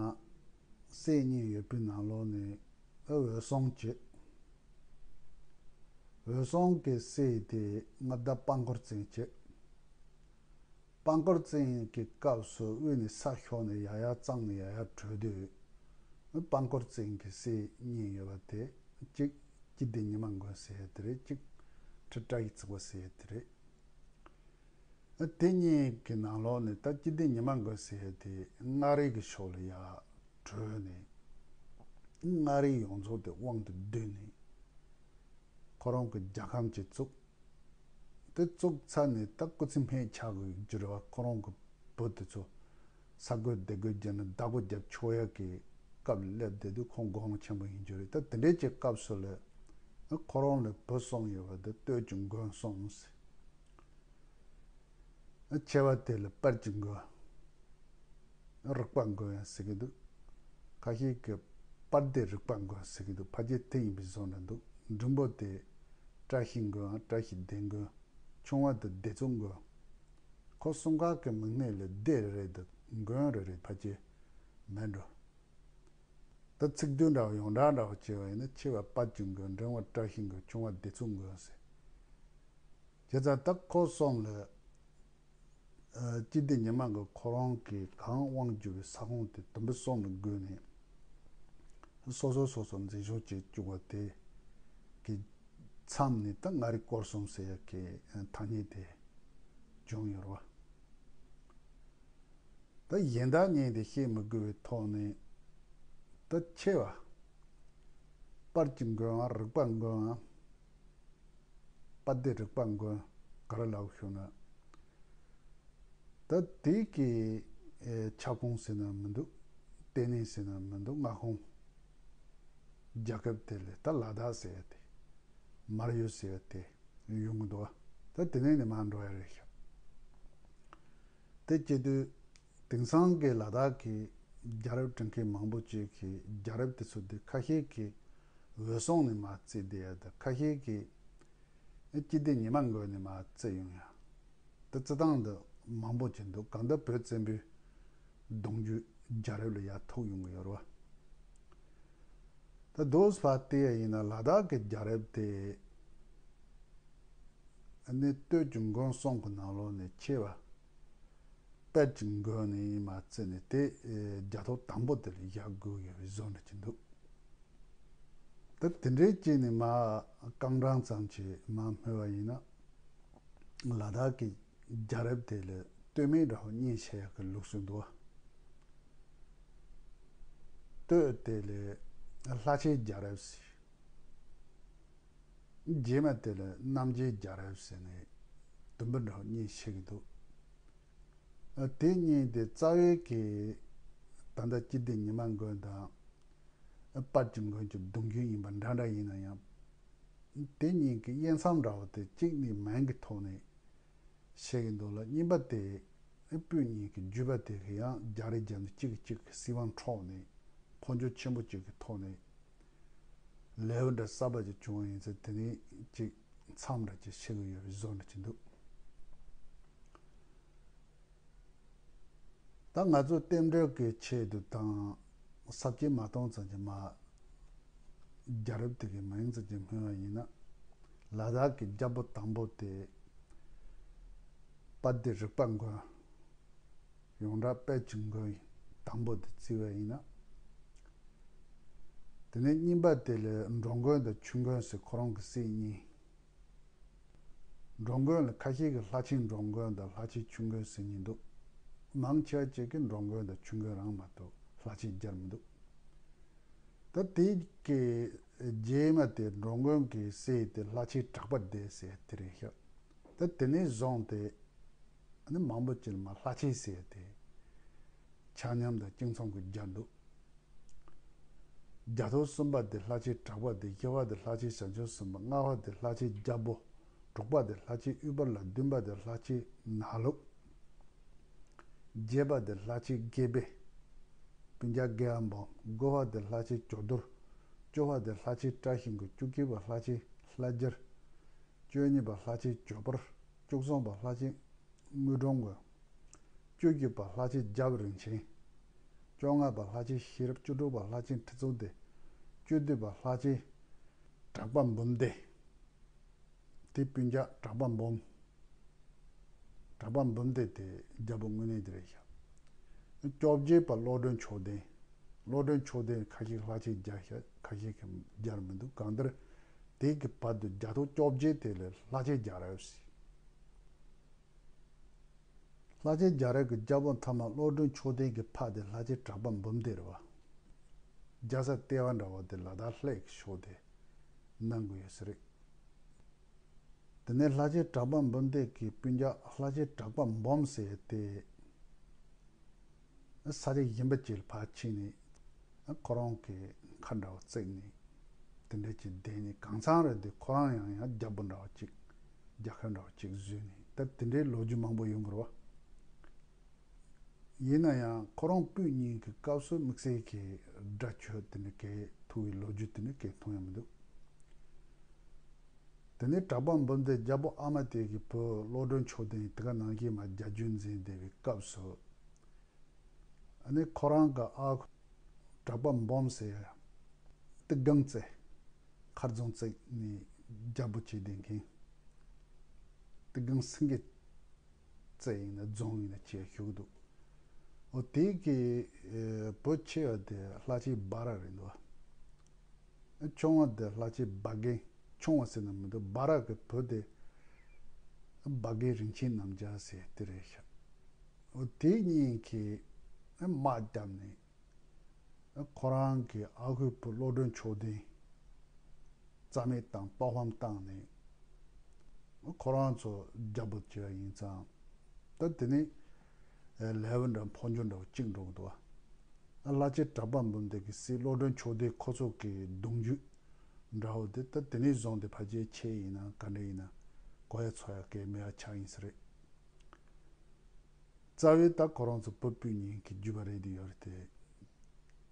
སྲས་གཉིས་ཡོད་པའི་ནང་ལོགས་ནས་ཨ་འོད་སྲུང་བྱས། འོད་སྲུང་གི་སྲས་དེ་མངའ་བདག་དཔལ་འཁོར་བཙན་བྱས། དཔལ་འཁོར་བཙན་གྱི་སྐབས་སུ་དབུས་ནས་ས་ཤོར་ནས་ཡར་ཡར་གཙང་ནས་ཡར་ཡར་བྲོས་དུས། དཔལ་འཁོར་བཙན་གྱི་སྲས་གཉིས་ཡོད་པ་དེ། གཅིག་སྤྱི་ལྡེ་ཉི་མ་མགོན་ཟེར་ཡ་དེ་རེད། གཅིག་ཁྲི་བཀྲ་ཤིས་བརྩེགས་པ་ཟེར་ཡ་དེ་རེད། དེ་གཉིས་ཀྱི་ནང་ལོགས་ནས་ད་སྤྱི་ལྡེ་ཉི་མ་མགོན་ཟེར་ཡ་དེ་མངའ་རིས་ཀྱི་ཕྱོགས་ལ་ཡར་བྲོས་ནས། མངའ་རིས་ཡོངས་རྫོགས་དེ་དབང་དུ་བསྡུས་ནས། ཁོ་རང་གི་རྒྱལ་ཁམས་ཅིག་བཙུགས། དེ་བཙུགས་ཚར་ནས་ད་སྐུ་ཚེ་སྨད་ཆགས་དགོས་རྒྱུ་རེད་བ། ཁོ་རང་གི་བུ་དེ་ཚོ་ས་རྒོད་སྡེ་རྒོད་བརྒྱབ་ནས་བདག་པོ་རྒྱབ་ཆོག་ཡ་གི་སྐབས་ལ་སླེབས་བསྡད་དུས་ཁོང་དགོངས་པ་ཆེན་པོ་ཡིན་རྒྱུ་རེད། ད་དེ་འདྲའི་ཅིག་སྐབས་སུ་ལ་ཁོ་རང་ལ་བུ་གསུམ་ཡོད་པ་དེ་སྟོད་ཀྱི་མགོན་གསུམ་ཟེར། ཆེ་བ་དེ་ལ་དཔལ་གྱི་མགོན། རིག་པ་མགོན་ཡང་ཟེར་གྱི་འདུག་ཁ་ཤས་ཀྱིས་དཔལ་ལྡེ་རིག་པ་མགོན་ཟེར་གྱི་འདུག་ཕལ་ཆེར་དེ་ཡིན་པའི་བཟོ་འདྲ་འདུག་འབྲིང་པོ་དེ་བཀྲ་ཤིས་མགོན་ཡང་བཀྲ་ཤིས་ལྡེ་མགོན། ཆུང་བ་དེ་ལྡེ་གཙུག་མགོན། ཁོ་གསུམ་ཀ་གི་མིང་སྣེ་ལ་ལྡེ་རེ་རེ་དང་མགོན་རེ་རེ་ཕལ་ཆེར་མེད་འགྲོ། ད་ཚིག་བསྡུས་འདྲ་བ་ཡོངས་གྲགས་འདྲ་བ་བྱས་པ་ཡིན་ན། ཆེ་བ་དཔལ་གྱི་མགོན། འབྲིང་བ་བཀྲ་ཤིས་མགོན། ཆུང་བ་ལྡེ་གཙུག་མགོན་ཟེར། བྱས་ཙང་ད་ཁོ་གསུམ་ལ། ཨ། སྤྱི་ལྡེ་ཉི་མ་མགོན་ཁོ་རང་གིས་གང་དབང་བསྒྱུར་བའི་ས་ཁོངས་དེ་དུམ་བུ་གསུམ་ལ་བགོས་ནས། སོ་སོ་སོ་སོ་འཛིན་སྐྱོང་བྱེད་བཅུག་པ་དེ་གི་མཚམས་ནས་ད་མངའ་རིས་སྐོར་གསུམ་ཟེར་ཡ་གི་ཐ་སྙད་དེ་བྱུང་ཡོད་རེད་བ། ད་གཞན་དག་གཉིས་དེ་བཤད་མི་དགོས་པའི་ཐོག་ནས། ད་ཆེ་བ་དཔལ་གྱི་མགོན་ཨང་རིག་པ་མགོན་ཨང་། དཔལ་ལྡེ་རིག་པ་མགོན། ག་རེ་ལབ་ཞུ་ན། ད་དེ་གི་ཨེ་ཁྱབ་ཁོངས་ཟེར་ན་མི་འདུག་ལྟེ་གནས་ཟེར་ན་མི་འདུག་མངའ་ཁོངས་རྒྱལ་ཁབ་དེ་ལ་ད་ལ་དྭགས་ཟེར་ཡ་དེ། མར་ཡུལ་ཟེར་ཡ་དེ་ཡོང་གི་འདུག་ད་དེ་ནས་ནི་མར་འགྲོ་ཡ་རེད་ཤག་དེ་བྱེད་དུས། དེང་སང་གི་ལ་དྭགས་ཀྱི་རྒྱལ་རབས་འབྲི་མཁན་མང་པོ་ཅིག་གིས་རྒྱལ་རབས་དེ་ཚོ་དེ་ཁ་ཤས་ཀྱིས་འོད་སྲུང་ནས་མར་བརྩིས་བསྡད་ཡ་དང་། ཁ་ཤས་ཀྱིས་སྤྱི་ལྡེ་ཉི་མ་མགོན་ནས་མར་བརྩིས་ཡོང་ཡ། ད་བརྩི་སྟངས་འདི་མང་པོ་ཅིག་འདུག་གང་ལྟར་བོད་བཙན་པོའི་གདུང་རྒྱུད་རྒྱལ་རབས་ལ་ཡར་ཐུག་ཡོང་གི་ཡོད་རེད་བ། ད་དུས་ཕར་བལྟས་ཡ་ཡིན་ན་ལ་དྭགས་ཀྱི་རྒྱལ་རབས་དེ་ནི་སྟོད་ཀྱི་མགོན་གསུམ་གྱི་ནང་ལོགས་ནས་ཆེ་བ་དཔལ་གྱི་མགོན་ནས་མར་བརྩིས་ནས་དེ་རྒྱ་ཐོ་དང་པོ་དེ་ལ་བཞག་དགོས་ཡོད་པའི་བཟོ་འདྲ་ཅིག་འདུག་ད་དེ་འདྲའི་བྱས་ནས་མར་རྐང་གྲངས་ཙམ་ཅིག་མར་སྨོས་པ་ཡིན་ན། ལ་དྭགས་ཀྱི་རྒྱལ་རབས་དེ་ལ་སྟོད་སྨད་འདྲ་བོ་གཉིས་ཕྱེ་ཡག་གི་ལུགས་སྲོལ་འདུག་བ། སྟོད་དེ་ལ་ལྷ་ཆེན་རྒྱལ་རབས་ཟེར། རྗེས་མ་དེ་ལ་རྣམ་རྒྱལ་རྒྱལ་རབས་ཟེར་ནས་དུམ་བུ་འདྲ་བོ་གཉིས་ཕྱེ་གི་འདུག་ཨ། དེ་གཉིས་དེ་རྩ་བའི་གི་ད་ལྟ་སྤྱི་ལྡེ་ཉི་མ་མགོན་དང་དཔལ་གྱི་མགོན་གྱི་གདུང་རྒྱུད་ཡིན་པ་འདྲ་འདྲ་ཡིན་ན་ཡང་། དེ་གཉིས་ཀྱི་དབྱེ་མཚམས་འདྲ་བོ་དེ་གཅིག་ནི་མིང་གི་ཐོག་ནས་བཤད་ཀྱི་འདུག་ལ། གཉིས་པ་དེ་སྤུན་གཉིས་ཀྱི་བརྒྱུད་པ་དེ་གི་ཡང་རྒྱག་རེས་རྒྱབ་ནས་གཅིག་གིས་གཅིག་གི་སྲིད་དབང་འཕྲོག་ནས་འཕོ་འགྱུར་ཆེན་པོ་གཅིག་གི་ཐོག་ནས་ལེའུ་འདྲ་གསར་པ་ཅིག་བྱུང་བ་ཡིན་ཚེ། དེ་ནས་གཅིག་མཚམས་འདྲ་ཅིག་བཤད་ཀྱི་ཡོད་པའི་བཟོ་འདྲ་ཅིག་འདུག་ད་ང་ཚོ་རྟེན་འབྲེལ་གྱི་ཆེད་དུ་དང་ས་བཅད་མ་གཏོང་ཙམ་གྱི་མ། རྒྱལ་རབས་དེ་གའི་མིང་ཙམ་གྱི་སྨོས་པ་ཡིན་ན། ལ་དྭགས་ཀྱི་རྒྱལ་པོ་དང་པོ་དེ་དཔལ་ལྡེ་རིག་པ་མགོན། ཡོངས་གྲགས་དཔལ་གྱི་མགོན་དང་པོ་དེ་བརྩི་བ་ཡིན་ན། དེ་ནས་གཉིས་པ་དེ་ལ་འགྲོ་མགོན་དང་ཆོས་མགོན་ཟེར་ཁོ་རང་གི་སྲས་གཉིས། འགྲོ་མགོན་ལ་ཁ་ཤས་ཀྱིས་ལྷ་ཆེན་འགྲོ་མགོན་དང་ལྷ་ཆེན་ཆོས་མགོན་ཟེར་མཁན་འདུག་མང་ཆེ་བ་ཅིག་གིས་འགྲོ་མགོན་དང་ཆོས་མགོན་རང་མ་གཏོགས་ལྷ་ཆེན་སྦྱར་མི་འདུག་ད་དེ་གི་རྗེས་མ་དེ་འགྲོ་མགོན་གྱི་སྲས་དེ་ལྷ་ཆེན་གྲགས་པ་ལྡན་ཟེར་དེ་རེད་ཤག་ད་དེ་ནས་བཟུང་སྟེ་ནི་མང་པོ་ཅིག་ལ་མར་ལྷ་ཆེན་ཟེར་ཏེ་ཆ་མཉམ་དང་གཅིག་མཚུངས་ཀྱི་སྦྱར་འདུག་རྒྱ་ཐོ་གསུམ་པ་དེ་ལྷ་ཆེན་གྲགས་པ་ལྡན། བཞི་པ་དེ་ལྷ་ཆེན་བྱང་ཆུབ་སེམས་དཔའ། ལྔ་པ་དེ་ལྷ་ཆེན་རྒྱལ་པོ། དྲུག་པ་དེ་ལྷ་ཆེན་ཨུཏྤལ། བདུན་པ་དེ་ལྷ་ཆེན་ནག་ལུག་བརྒྱད་པ་དེ་ལྷ་ཆེན་དགེ་འཕེལ། སྤུན་ཀྱག་དགེ་བ་འབུམ། དགུ་པ་དེ་ལྷ་ཆེན་ཇོ་རྡོར། བཅུ་པ་དེ་ལྷ་ཆེན་བཀྲ་ཤིས་མགོན། བཅུ་གཅིག་པ་ལྷ་ཆེན་ལྷ་རྒྱལ། བཅུ་གཉིས་པ་ལྷ་ཆེན་ཇོ་པར། བཅུ་གསུམ་པ་ལྷ་ཆེན་དངུལ་སྒྲོན་མགོན། བཅུ་བཞི་པ་ལྷ་ཆེན་རྒྱལ་པོ་རིན་ཆེན། བཅོ་ལྔ་པ་ལྷ་ཆེན་ཤེས་རབ། བཅུ་དྲུག་པ་ལྷ་ཆེན་ཁྲི་སྲོང་ལྡེ། བཅུ་བདུན་པ་ལྷ་ཆེན་གྲགས་པ་འབུམ་ལྡེ། དེའི་སྤུན་ཀྱག་གྲགས་པ་འབུམ། གྲགས་པ་འབུམ་སྡེ་དེ་རྒྱལ་པོ་དངོས་གནས་དེ་རེད་ཤག་བཅོ་བརྒྱད་པ་བློ་གྲོས་མཆོག་ལྡན། བློ་གྲོས་མཆོག་ལྡན་ཁ་ཤས་ལྷག་ཆད་བརྒྱབ་ཤག་ཁ་ཤས་ཀྱིས་བརྒྱབ་མི་འདུག་གང་ལྟར་དེ་གི་བར་དུ་རྒྱལ་ཐོག་བཅོ་བརྒྱད་དེ་ལ་ལྷག་ཆད་བརྒྱབ་རེད་ཟེར། ལྷག་ཆད་རྒྱག་རེས་ཀྱི་རྒྱལ་པོ་མཐའ་མ་བློ་གྲོས་མཆོག་ལྡན་གྱི་ཕ་དེ་ལྷག་ཆད་གྲགས་པ་འབུམ་སྡེ་རེད་བ། རྒྱལ་ས་ལྟེ་བ་འདྲ་བ་དེ་ལ་དྭགས་ལྷ་ཡི་ཕྱོགས་དེ་གནང་དགོས་ཡོད་ས་རེད། དེ་ནས་ལྷག་ཆད་གྲགས་པ་འབུམ་སྡེ་གི་སྤུན་ཀྱག་ལྷག་ཆད་གྲགས་པ་འབུམ་ཟེར་དེ། ས་ཆ་གཞན་པ་ཅིག་ལ་ཕར་ཕྱིན་ནས་ཁོ་རང་གི་ཁ་འདྲ་བ་བརྩེགས་ནས་དེ་འདྲ་ཅིག་བསྡད་ནས་གང་ཚང་རེད་དེ་ཁོ་རང་ཡང་ཡང་རྒྱལ་པོ་འདྲ་བ་ཅིག་རྒྱལ་ཁབ་འདྲ་བ་ཅིག་བཟོས་ནས་ད་དེ་འདྲའི་ལོ་རྒྱུས་མང་པོ་ཡོང་གི་རེད་བ། ཡིན་ན་ཡང་ཁོ་རང་སྤུན་གཉིས་ཀྱི་སྐབས་སུ་དམིགས་བསལ་གྱི་དགྲ་ཆོས་དེ་འདྲ་གས་ཐུག་པའི་ལོ་རྒྱུས་དེ་འདྲ་གས་མཐོང་ཡ་མི་འདུག་དེ་ནས་གྲགས་པ་འབུམ་སྡེ་རྒྱལ་པོ་ཨ་མ་དེ་གི་བུ་བློ་གྲོས་མཆོག་ལྡན་དེ་ག་ནང་བཞིན་མར་རྒྱལ་རྒྱུད་འཛིན་བསྡད་པའི་སྐབས་སུ། ཨ་ནི་ཁོ་རང་གི་ཨ་ཁུ་གྲགས་པ་འབུམ་ཟེར་ཡ། དེ་སྒང་རྩེ། མཁར་རྫོང་རྩེ་ནས་རྒྱལ་པོ་བྱས་བསྡད་མཁན། དེ་སྒང་སེང་གེ་རྩེ་ཡིན་ན་རྫོང་ཡིན་ན་ཅེས་ཞུ་གི་འདུག་འོ་དེ་གི་བུ་ཆེ་བ་དེ་ལྷག་ཆད་སྦ་ར་རེད་འདུག་ཆུང་བ་དེ་ལྷག་ཆད་སྦ་རྒན། ཆུང་བ་ཟེར་ན་མི་འདུག་སྦ་ར་གི་བུ་དེ་སྦ་རྒན་རིན་ཆེན་རྣམ་རྒྱལ་ཟེར་དེ་རེད་ཤག་འོ་དེ་གཉིས་ཀྱིས་དམག་བརྒྱབ་ནས་ཁོ་རང་གི་ཨ་ཁུའི་བུ་བློ་གྲོས་མཆོག་ལྡན་རྩ་མེད་བཏང་། ཏོག་ཧམ་བཏང་ནས་ཁོ་རང་ཚོ་རྒྱལ་པོ་བྱས་པ་ཡིན་ཙང་། ད་དེ་ནས་ལེ་བ་འདྲ་འཕོ་འགྱུར་འདྲ་བོ་གཅིག་འགྲོ་གི་འདུག་བ། ལྷག་ཆད་གྲགས་པ་འབུམ་སྡེ་གི་སྲས་བློ་གྲོས་མཆོག་ལྡན་ཁོ་ཚོ་གི་གདུང་རྒྱུད་འདྲ་བོ་དེ་ད་དེ་ནས་བཟུང་སྟེ་ཕལ་ཆེར་ཆད་ཡིན་ན་ག་འདྲ་ཡིན་ན་གོ་ཡ་ཚོར་ཡ་གལ་མེད་པ་ཆགས་ཡིན་ས་རེད། རྩ་བའི་ད་ཁོ་རང་ཚོ་བུ་སྤུན་གཉིས་ཀྱི་རྒྱུད་པ་རེད་དེ་ཡོད་རེད་དེ།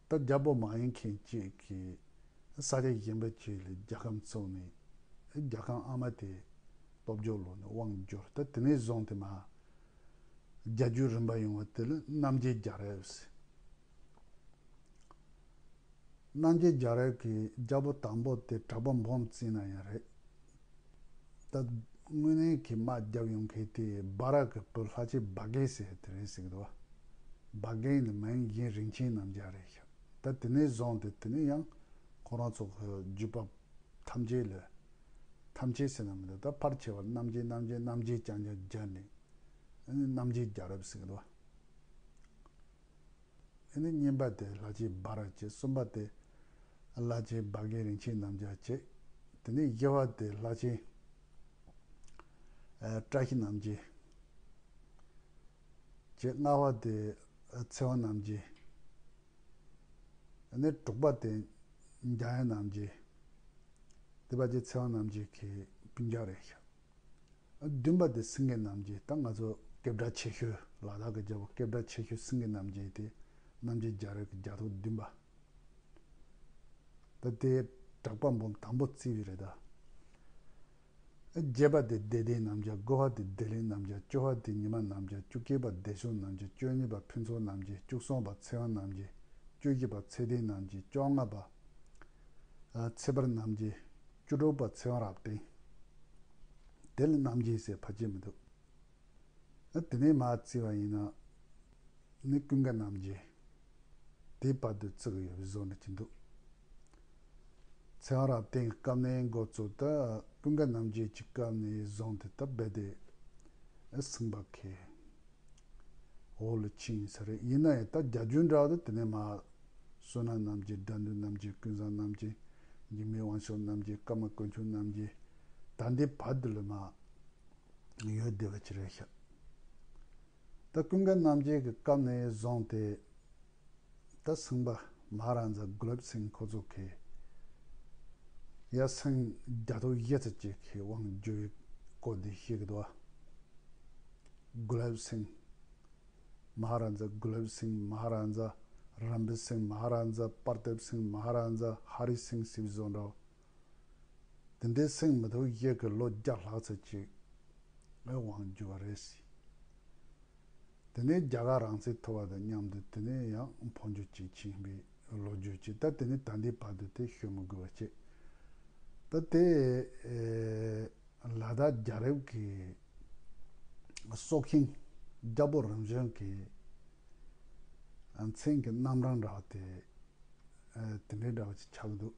ད་རྒྱལ་པོ་མ་ཡིན་མཁན་གཅིག་གིས་ས་ཆ་གཞན་པ་ཅིག་ལ་རྒྱལ་ཁམས་བཙུགས་ནས་རྒྱལ་ཁམས་ཨ་མ་དེ་སྟོབས་འབྱོར་ལོག་ནས་དབང་བསྒྱུར། ད་དེ་ནས་བཟུང་སྟེ་མར་རྒྱལ་རྒྱུད་རིམ་པ་ཡོང་བ་དེ་ལ་རྣམ་རྒྱལ་རྒྱལ་རབས་ཟེར། རྣམ་རྒྱལ་རྒྱལ་རབས་ཀྱི་རྒྱལ་པོ་དང་པོ་དེ་གྲགས་པ་འབུམ་བརྩིས་ན་ཡང་རེད། ད་དངོས་གནས་ཀྱི་དམག་རྒྱབ་ཡོང་མཁན་དེ་སྦ་ར་གི་བུ་ལྷག་ཆད་སྦ་རྒན་ཟེར་དེ་རེད་ཟེར་གི་འདུག་བ། སྦ་རྒན་ནི་མིང་གཞན་རིན་ཆེན་རྣམ་རྒྱལ་རེད་ཤག་ད་དེ་ནས་བཟུང་སྟེ་དེ་ནས་ཡང་ཁོ་རང་ཚོ་གི་རྒྱུད་པ་ཐམས་ཅད་ལ། ཐམས་ཅད་ཟེར་ན་མི་འདུག་ད་ཕལ་ཆེ་བ་རྣམ་རྒྱལ་རྣམ་རྒྱལ་རྣམ་རྒྱལ་རྐྱང་རྐྱང་སྦྱར་ནས་རྣམ་རྒྱལ་རྒྱལ་རབས་ཟེར་གི་འདུག་བ། ཨ་ནི་གཉིས་པ་དེ་ལྷག་ཆད་སྦ་ར་བྱས། གསུམ་པ་དེ་ལྷག་ཆད་སྦ་རྒན་རིན་ཆེན་རྣམ་རྒྱལ་བྱས། དེ་ནས་བཞི་པ་དེ་ལྷག་ཆད་ཨ་བཀྲ་ཤིས་རྣམ་རྒྱལ་བྱས། ལྔ་པ་དེ་ཨ་ཚེ་དབང་རྣམ་རྒྱལ། ཨ་ནི་དྲུག་པ་དེ་འཇམ་དབྱངས་རྣམ་རྒྱལ། དེ་པ་ཅིག་ཚེ་དབང་རྣམ་རྒྱལ་གྱི་སྤུན་ཀྱག་རེད་ཤག་བདུན་པ་དེ་སེང་གེ་རྣམ་རྒྱལ། ད་ང་ཚོ་སྐད་གྲགས་ཆེ་ཤོས་ལ་དྭགས་ཀྱི་རྒྱལ་པོ་སྐད་གྲགས་ཆེ་ཤོས་སེང་གེ་རྣམ་རྒྱལ་དེ་རྣམ་རྒྱལ་རྒྱལ་རབས་ཀྱི་རྒྱལ་ཐོག་བདུན་པ། ད་དེ་གྲགས་པ་འབུམ་དང་པོ་བརྩིས་པ་རེད་ད། བརྒྱད་པ་དེ་བདེ་ལྡན་རྣམ་རྒྱལ། དགུ་པ་དེ་བདེ་ལེགས་རྣམ་རྒྱལ། བཅུ་པ་དེ་ཉི་མ་རྣམ་རྒྱལ། བཅུ་གཅིག་པ་བདེ་མཆོག་རྣམ་རྒྱལ། བཅུ་གཉིས་པ་ཕུན་ཚོགས་རྣམ་རྒྱལ། བཅུ་གསུམ་པ་ཚེ་དབང་རྣམ་རྒྱལ། བཅུ་བཞི་པ་ཚེ་བརྟན་རྣམ་རྒྱལ། བཅོ་ལྔ་པ་ཨ་ཚེ་འཕེལ་རྣམ་རྒྱལ། བཅུ་དྲུག་པ་ཚེ་དབང་རབ་བརྟན། དེ་ལ་རྣམ་རྒྱལ་ཟེར་ཕལ་ཆེར་མི་འདུག་ཨ་དེ་ནས་མར་བརྩིས་པ་ཡིན་ན་ནི་ཀུན་དགའ་རྣམ་རྒྱལ། དེའི་བར་དུ་བརྩི་གི་ཡོད་པའི་བཟོ་འདྲ་ཅིག་འདུག་ཚེ་དབང་རབ་བརྟན་གྱི་སྐབས་ནས་འགོ་བཙུགས། ད་ཀུན་དགའ་རྣམ་རྒྱལ་གྱི་སྐབས་ནས་བཟུང་སྟེ་ད་རྦད་དེ་ཨ་སེང་པ་གི་འོག་ལ་ཕྱིན་ཡིན་ས་རེད། ཡིན་ན་ཡང་ད་རྒྱལ་རྒྱུད་འདྲ་བ་དེ་དེ་ནས་མར་བསོད་ནམས་རྣམ་རྒྱལ། དགྲ་འདུལ་རྣམ་རྒྱལ། ཀུན་བཟང་རྣམ་རྒྱལ། འཇིགས་མེད་དབང་ཕྱུག་རྣམ་རྒྱལ། ཀརྨ་དཀོན་མཆོག་རྣམ་རྒྱལ། ད་འདི་བར་དུ་ལ་མར་ཡོད་བསྡད་པ་ཅིག་རེད་ཤག་ད་ཀུན་དགའ་རྣམ་རྒྱལ་གྱི་སྐབས་ནས་བཟུང་སྟེ་ད་སེང་པ་མ་ཧཱ་རཱ་ཛ་གུ་ལབ་སིང་ཁོ་ཚོ་གིས་ཡ་སེང་རྒྱལ་ཐོག་བཞི་ཙམ་ཅིག་གི་དབང་བསྒྱུར་བའི་སྐོར་འདི་བཤད་ཀྱི་འདུག་བ། གུ་ལབ་སིང་། མ་ཧཱ་རཱ་ཛ་གུ་ལབ་སིང་། མ་ཧཱ་རཱ་ཛ་རམ་བི་སིང་། མ་ཧཱ་རཱ་ཛ་པར་དེབ་སིང་། མ་ཧཱ་རཱ་ཛ་ཧ་རི་སིང་ཟེར་བཟོ་འདྲ་བ། དེ་འདྲའི་སེང་མི་ཐོག་བཞི་གི་ལོ་བརྒྱ་ལྷག་ཙམ་ཅིག་ཨེ་དབང་བསྒྱུར་བ་རེད་ཟེར། དེ་ནས་རྒྱ་གར་རང་བཙན་ཐོབ་པ་དང་མཉམ་དུ་དེ་ནས་ཡང་འཕོ་འགྱུར་ཅིག་ཕྱིན་པའི་ལོ་རྒྱུས་ཅིག་ད་དེ་ནས་ད་ལྟའི་བར་དུ་དེ་ཤོད་མི་དགོས་པ་བྱས། ད་དེ་ཨེ་ ལ་དྭགས་རྒྱལ་རབས་ཀྱི་སྲོག་ཤིང་རྒྱལ་པོ་རིམ་བྱོན་གྱི་མཚན་གྱི་རྣམ་གྲངས་འདྲ་བ་དེ་དེ་འདྲའི་འདྲ་བ་ཅིག་ཆགས་འདུག་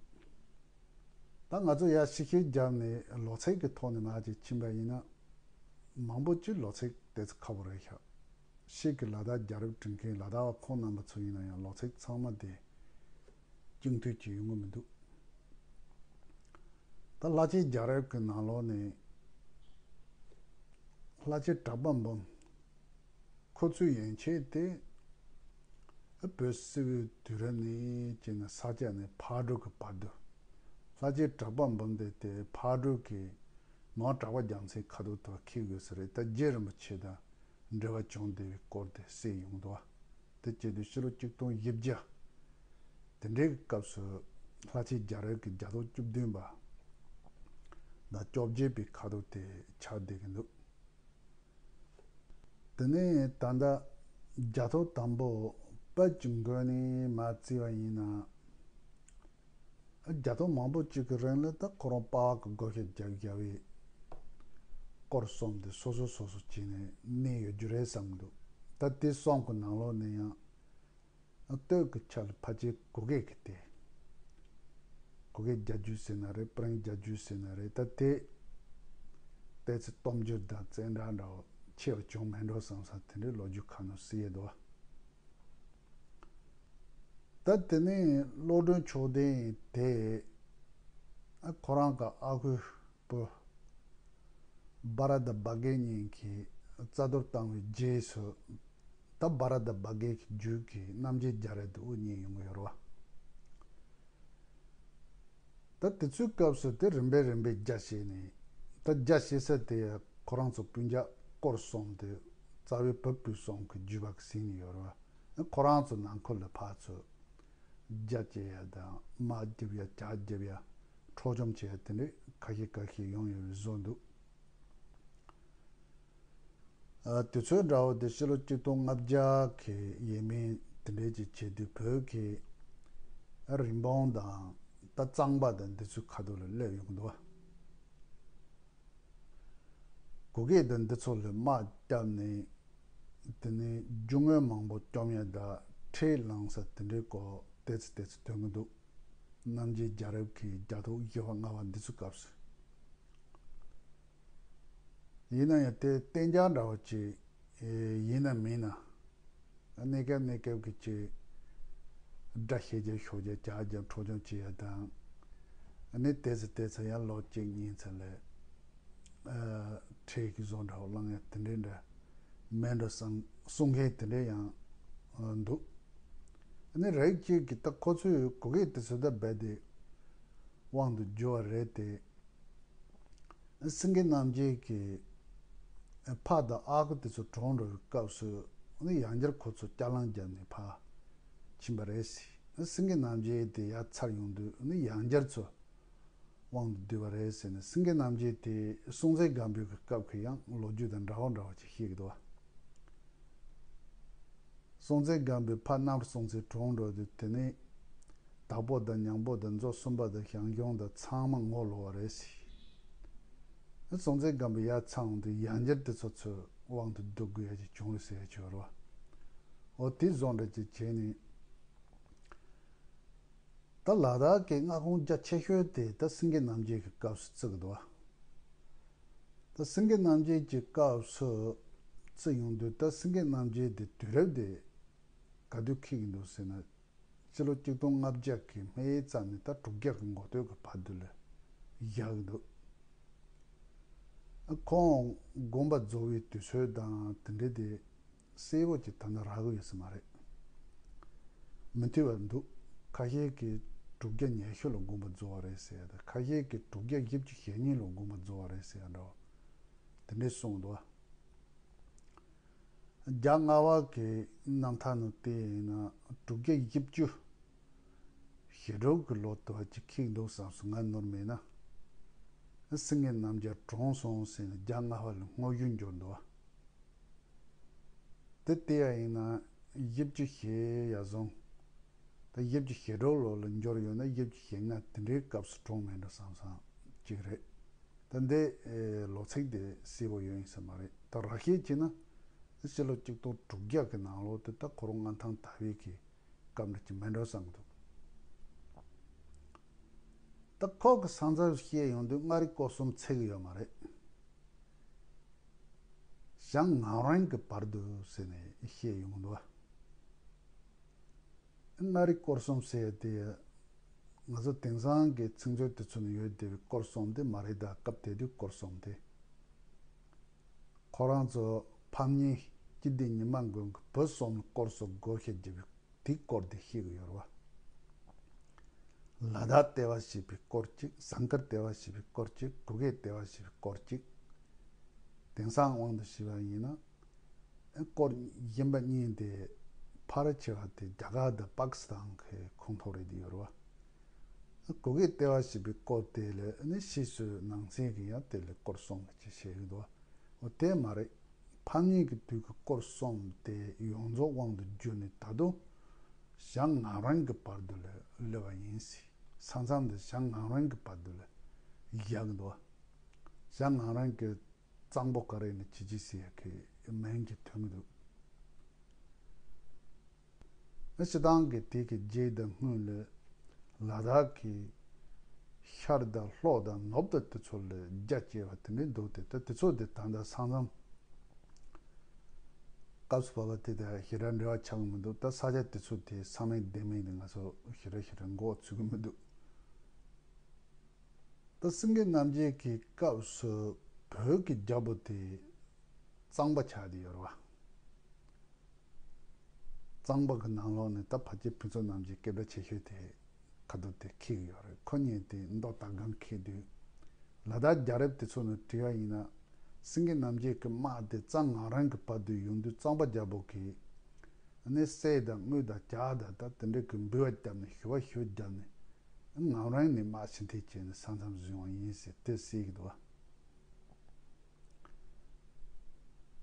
ད་ང་ཚོ་ཡར་ཕྱི་བཤོལ་བརྒྱབ་ནས་ལོ་ཚིགས་ཀྱི་ཐོག་ནས་མར་ཅིག་ཕྱིན་པ་ཡིན་ན། མང་པོ་ཅིག་ལོ་ཚིགས་དེ་ཚོ་ཁག་པོ་རེད་ཤག་ཕྱིས་ཀྱི་ལ་དྭགས་རྒྱལ་རབས་བྲིས་མཁན་ལ་དྭགས་པ་ཁོང་རྣམ་པ་ཚོ་ཡིན་ན་ཡང་ལོ་ཚིགས་ཚང་མ་དེ་གཅིག་མཐུན་གྱི་ཡོང་གི་མི་འདུག་ད་ལྷ་ཆེན་རྒྱལ་རབས་ཀྱི་ནང་ལོགས་ནས་ལྷ་ཆེན་གྲགས་པ་འབུམ། ཁོ་ཚོའི་ཡན་ཆད་དེ་བོད་སིལ་བུའི་དུས་རབས་ནས་བྱས་ནས་ས་སྐྱ་ནས་ཕག་གྲུ་གི་བར་དུ། ལྷ་ཆེན་གྲགས་པ་འབུམ་དེ་དེ་ཕག་གྲུ་གི་ནང་གྲགས་པ་རྒྱལ་མཚན་ཁ་ཐུག་ཐོག་འཁེལ་དགོས་ས་རེད། ད་རྗེ་རིན་པོ་ཆེ་དང་འབྲེལ་བ་བྱུང་བསྡད་པའི་སྐོར་དེ་གསལ་ཡོང་འདུག་བ། དེ་བྱས་དུས་ཕྱི་ལོ་ཆིག་སྟོང་བཞི་བརྒྱ་དེ་འདྲའི་སྐབས་སུ་ལྷ་ཆེན་རྒྱལ་རབས་ཀྱི་རྒྱལ་ཐོག་བཅུ་བདུན་པ་དང་བཅོ་བརྒྱད་པའི་ཁ་ཐུག་དེ་ཆགས་བསྡད་ཀྱི་འདུག་དེ་ནས་ད་ལྟ་རྒྱལ་ཐོ་དང་པོ་དཔལ་གྱི་མགོན་ནས་མར་བརྩིས་པ་ཡིན་ན། རྒྱལ་ཐོ་མང་པོ་གཅིག་གི་རིང་ལ་ད་ཁོ་རང་པཱ་ལགས་ཀྱི་བགོ་བཤའ་རྒྱག་རྒྱག་པའི་སྐོར་གསུམ་དེ་སོ་སོ་སོ་སོ་བྱས་ནས་གནས་ཡོད་རྒྱུ་རེད་བསམ་གྱི་འདུག་ད་དེ་གསུམ་གྱི་ནང་ལོགས་ནས་ཡང་། སྟོད་ཀྱི་ཆ་ལ་ཕལ་ཆེར་གུ་གེ་གི་སྟེ། གུ་གེ་རྒྱལ་རྒྱུད་ཟེར་ན་རེད། སྤྲིན་རྒྱལ་རྒྱུད་ཟེར་ན་རེད། ད་དེ་ཏོག་ཙམ་སྟོབས་འབྱོར་དང་བཙན་དྲག་འདྲ་བོ་ཆེ་བ་བྱུང་མེད་འགྲོ་བསམ་བསམ་དེ་འདྲའི་ལོ་རྒྱུས་ཁ་ནང་གསལ་ཡོད་དོ། ད་དེ་ནས་བློ་གྲོས་མཆོག་ལྡན་དེ་ཁོ་རང་གི་ཨ་ཁུ་པོ་བྷ་ར་ཏ་བྷ་གེ་གཉིས་ཀྱིས་རྩ་གཏོར་བཏང་བའི་རྗེས་སུ། ད་བྷ་ར་ཏ་བྷ་གེ་གི་རྒྱུད་ཀྱི་རྣམ་རྒྱལ་རྒྱལ་རབས་དེ་དབུ་བརྙེས་ཡོང་གི་ཡོད་རེད་བ། ད་དེ་ཚོའི་སྐབས་སུ་དེ་རིམ་པས་རིམ་པས་རྒྱ་བཤད་ནས། ད་རྒྱ་བཤད་ས་དེ་ཁོ་རང་ཚོ་སྤུན་ཀྱག་སྐོར་གསུམ་དེ་རྩ་བའི་བུ་སྤུན་གསུམ་གྱི་རྒྱུད་པ་གི་ཟིན་ནས་ཡོད་རེད་བ། ཁོ་རང་ཚོ་ནང་ཁུལ་ལ་ཕར་ཚུར་རྒྱ་བསྐྱེད་ཡ་དང་དམག་རྒྱབ་ཡ། ཇག་རྒྱབ་ཡ། འཕྲོག་བཅོམ་བྱེད་ཡ་དེ་འདྲའི་ཁ་ཤས་ཁ་ཤས་ཡོང་ཡོད་པའི་བཟོ་འདུག་ཨ། དུས་ཚོད་འདྲ་བོ་དེ་ཕྱི་ལོ་ཆིག་སྟོང་ལྔ་བརྒྱ་གི་ཡས་མས་དེ་འདྲའི་ཅིག་བྱེད་དུས་བོད་ཀྱི་རི་བོང་དང་ད་གཙང་པ་དང་འདི་ཚོའི་ཁ་ཐུག་ལ་སླེབས་ཡོང་གི་འདུག་བ། གུ་གེ་དང་འདི་ཚོ་ལ་དམག་བརྒྱབ་ནས། དེ་ནས་རྒྱུ་དངོས་མང་པོ་བཅོམ་ཡ་དང་ཁྲལ་བླངས་ས་དེ་འདྲའི་སྐོར་ཏོག་ཙམ་ཏོག་ཙམ་ཐོན་གྱི་འདུག་རྣམ་རྒྱལ་རྒྱལ་རབས་ཀྱི་རྒྱལ་ཐོ་བཞི་པ་ལྔ་པ་འདི་ཚོའི་སྐབས་སུ། ཡིན་ན་ཡང་དེ་གཏན་འཇགས་འདྲ་བ་ཅིག་ཡིན་ན་མིན་ན། གནས་སྐབས་གནས་སྐབས་ཀྱི་ཅིག་དགྲ་བཤེད་རྒྱག་ཤོར་རྒྱག་ཇག་རྒྱག་འཕྲོག་བཅོམ་བྱེད་ཡ་དང་། ཨ་ནི་ཏོག་ཙམ་ཏོག་ཙམ་ཡང་ལོ་གཅིག་གཉིས་ཙམ་ལ་ཨ་ཁྲལ་གྱི་བཟོ་འདྲ་བོ་བླངས་ཡ་དེ་འདྲའི་འདྲ་མེད་འགྲོ་བསམ་གསུང་མཁན་དེ་འདྲ་ཡང་འདུག་ཨ་ནི་རིགས་གཅིག་གིས་ད་ཁོ་ཚོས་གུ་གེ་དེ་ཚོ་ད་རྦད་དེ་དབང་དུ་བསྒྱུར་བ་རེད་དེ། སེང་གེ་རྣམ་རྒྱལ་གྱི་ཕ་དང་ཨ་ཁུ་དེ་ཚོ་གྲོངས་འགྲོ་བའི་སྐབས་སུ་ནི་ཡང་བསྐྱར་ཁོ་ཚོ་སྐྱ་ལང་བརྒྱབ་ནས་ཕར་ཕྱིན་པ་རེད་ཟེར། སེང་གེ་རྣམ་རྒྱལ་དེ་ཡར་ཚར་ཡོང་དུས་ནི་ཡང་བསྐྱར་ཚུར་དབང་དུ་བསྡུས་པ་རེད་ཟེར་ནས། སེང་གེ་རྣམ་རྒྱལ་དེ་སྲོང་བཙན་སྒམ་པོའི་གི་སྐབས་ཀྱི་ཡང་ལོ་རྒྱུས་དང་འདྲ་བོ་འདྲ་བོ་ཅིག་བཤད་ཀྱི་འདུག་བ། སྲོང་བཙན་སྒམ་པོའི་ཕ་གནམ་རི་སྲོང་བཙན་གྲོངས་འགྲོ་དུས་དེ་ནས་བདག་པོ་དང་ཉང་པོ་དང་མཛོ་གསུམ་པ་དང་ཞང་ཞུང་དང་ཚང་མ་ངོ་ལོག་པ་རེད་ཟེར། སྲོང་བཙན་སྒམ་པོ་ཡར་ཚར་འོང་དུས་ཡང་བསྐྱར་དེ་ཚོ་ཚོས་དབང་དུ་བསྡུ་དགོས་ཡ་ཅིག་བྱུང་རེད་ཟེར་ཡ་ཅིག་ཡོད་རེད་བ། འོ་དེ་བཟོ་འདྲ་ཅིག་བྱས་ནས། ད་ལ་དྭགས་ཀྱི་མངའ་ཁོངས་རྒྱ་ཆེ་ཤོས་དེ་ད་སེང་གེ་རྣམ་རྒྱལ་གྱི་སྐབས་སུ་བརྩི་གི་འདུག་བ། ད་སེང་གེ་རྣམ་རྒྱལ་གྱི་སྐབས་སུ་བརྩི་ཡོང་དུས། ད་སེང་གེ་རྣམ་རྒྱལ་དེ་དུས་རབས་དེ་ག་དུས་འཁེལ་གྱི་འདུག་ཟེར་ན། ཕྱི་ལོ་ཆིག་སྟོང་ལྔ་བརྒྱ་གི་སྨད་ཙམ་ནས་ད་དྲུག་བརྒྱ་གི་འགོ་སྟོད་ཀྱི་བར་དུ་ལ་བཞག་གི་འདུག་ཁོང་དགོངས་པ་རྫོགས་པའི་དུས་ཚོད་དང་དེ་འདྲ་དེ་གསལ་པོ་ཅིག་ད་ནི་རག་གི་ཡོད་ས་མ་རེད། མི་མཐུན་པ་འདུག་ཁ་ཤས་ཀྱིས་དྲུག་བརྒྱ་ཉི་ཤུ་ལ་དགོངས་པ་རྫོགས་པ་རེད་ཟེར་ཡ་དང་། ཁ་ཤས་ཀྱིས་དྲུག་བརྒྱ་བཞི་བཅུ་ཞེ་གཉིས་ལ་དགོངས་པ་རྫོགས་པ་རེད་ཟེར་ཡ་འདྲ་བོ་དེ་འདྲས་གསུངས་འདུག་རྒྱ་སྔ་བ་གི་རྣམ་ཐར་ནང་བལྟས་ཡིན་ན་དྲུག་བརྒྱ་བཞི་བཅུ་ཞེ་དྲུག་གི་ལོ་དུ་བ་ཅིག་འཁེལ་འདུག་བསམ་སོང་། ང་ནོར་མེད་ན། སེང་གེ་རྣམ་རྒྱལ་གྲོངས་སོང་ཟེར་ནས་རྒྱ་སྔ་བ་ལ་དངོས་གཞི་འབྱོར་འདུག་བ། དེ་བལྟས་ཡ་ཡིན་ན་བཞི་བཅུ་ཞེ་ཡར་སོང་། ད་བཞི་བཅུ་ཞེ་དྲུག་ལོ་ལ་འབྱོར་ཡོད་ན་བཞི་བཅུ་ཞེ་ལྔ་དེ་འདྲའི་སྐབས་སུ་གྲོངས་མེད་འགྲོ་བསམ་བསམ་ཅིག་རེད། ད་འདི་ལོ་ཚིགས་དེ་གསལ་པོ་ཡོད་ཡིན་ས་མ་རེད། ད་ར་ཤེད་བྱས་ན་ཕྱི་ལོ་གཅིག་སྟོང་དྲུག་བརྒྱ་གི་ནང་ལོགས་དེ་ད་ཁོ་རང་མངའ་ཐང་དར་བའི་གི་སྐབས་འདྲ་ཅིག་མིན་འགྲོ་བསམ་གྱི་འདུག་ད་ཁོ་གི་ས་མཚམས་བཤད་ཡོང་དུས་མངའ་རིས་སྐོར་གསུམ་ཚད་ཀྱི་ཡོད་མ་རེད། ཞང་ངམ་རིང་གི་བར་དུ་ཟེར་ནས་བཤད་ཡོང་གི་འདུག་བ། མངའ་རིས་སྐོར་གསུམ་ཟེར་དེ་ང་ཚོ་དེང་སང་གི་ཚིག་མཛོད་དེ་ཚོ་ནས་ཡོད་བསྡད་པའི་སྐོར་གསུམ་དེ་མ་རེད། ད་སྐབས་དེ་དུས་སྐོར་གསུམ་དེ་ཁོ་རང་ཚོ་ཕམ་ཉེས་སྤྱི་བདེ་ཉི་མ་མགོན་གྱི་བུ་གསུམ་ལ་སྐོར་སོགས་བགོ་བཤའ་བརྒྱབ་པའི་དེའི་སྐོར་དེ་བཤད་ཀྱི་ཡོད་རེད་བ། ལ་དྭགས་ལྟེ་བ་བྱས་པའི་སྐོར་གཅིག་ཟངས་དཀར་ལྟེ་བ་བྱས་པའི་སྐོར་གཅིག་གུ་གེ་ལྟེ་བ་བྱས་པའི་སྐོར་གཅིག་དེང་སང་དབང་དུ་བྱས་པ་ཡིན་ན། སྐོར་གཞན་པ་གཉིས་དེ་ཕལ་ཆེ་བ་དེ་རྒྱ་གར་དང་པ་ཀི་སི་ཐན་གྱི་ཁོངས་གཏོགས་རེད་དེ་ཡོད་རེད་བ། གུ་གེ་ལྟེ་བ་བྱས་པའི་སྐོར་དེ་ལ་ནི་ཕྱིས་སུ་ནང་ཚན་གྱི་ཡང་དེ་ལ་སྐོར་གསུམ་ཅེས་བཤད་ཀྱི་འདུག་འོ་དེ་མ་རེད། ཕམ་ཉེས་ཀྱི་དུས་ཀྱི་སྐོར་གསུམ་དེ་ཡོངས་རྫོགས་དབང་དུ་བསྒྱུར་ནས་ད་དུང་ཞང་ངམ་རིང་གི་བར་དུ་ལ་སླེབས་པ་ཡིན་ཟེར། ས་མཚམས་དེ་ཞང་ངམ་རིང་གི་བར་དུ་ལ་བཞག་གི་འདུག་ཞང་ངམ་རིང་གི་གཙང་པོ་ག་རེ་ནས་ཇི་ཇི་ཟེར་ཡག་གི་མིང་གི་ཐོན་གི་འདུག་སྤྱིར་བཏང་གི་དེ་གི་རྗེས་དང་སྔོན་ལ་ལ་དྭགས་ཀྱི་ཤར་དང་ལྷོ་དང་ནུབ་དང་དེ་ཚོ་ལ་རྒྱ་བསྐྱེད་པ་དེ་འདྲའི་འདུག་སྟེ། ད་དེ་ཚོ་དེ་ད་ལྟ་ས་མཚམས་སྐབས་སུ་བབ་པ་དེ་དང་ཞེ་དྲག་འབྲེལ་བ་ཆགས་ཀྱི་མི་འདུག་ད་ས་ཆ་དེ་ཚོ་དེ་ས་མིང་ལྡེ་མིང་དེ་ང་ཚོ་ཞེ་དྲག་ཞེ་དྲག་མགོ་ཚོད་ཀྱི་མི་འདུག་ད་སེང་གེ་རྣམ་རྒྱལ་གྱི་སྐབས་སུ་བོད་ཀྱི་རྒྱལ་པོ་དེ་གཙང་པ་ཆགས་བསྡད་ཡོད་རེད་བ། གཙང་པ་གི་ནང་ལོགས་ནས་ད་ཕལ་ཆེར་ཕུན་ཚོགས་རྣམ་རྒྱལ་སྐད་གྲགས་ཆེ་ཤོས་དེ་ཁ་ཐུག་དེ་འཁེལ་གྱི་ཡོད་རེད། ཁོ་གཉིས་དེ་མདོ་དར་སྒང་འཁེལ་དུས་ལ་དྭགས་རྒྱལ་རབས་དེ་ཚོ་ནས་བྲིས་པ་ཡིན་ན། སེང་གེ་རྣམ་རྒྱལ་གྱི་དམག་དེ་གཙང་ངམ་རིང་གི་བར་དུ་ཡོང་དུས་གཙང་པ་རྒྱལ་པོ་གིས་ནི་གསེར་དང་དངུལ་དང་ལྕགས་དང་ད་དེ་འདྲ་གི་འབུལ་བ་བརྒྱབ་ནས་ཞུ་བ་ཞུ་བརྒྱབ་ནས་ངམ་རིང་ནས་དམག་ཕྱིར་འཐེན་བྱས་ནས་ས་མཚམས་བཟུང་བ་ཡིན་ཟེར་དེ་གསལ་གྱི་འདུག་བ།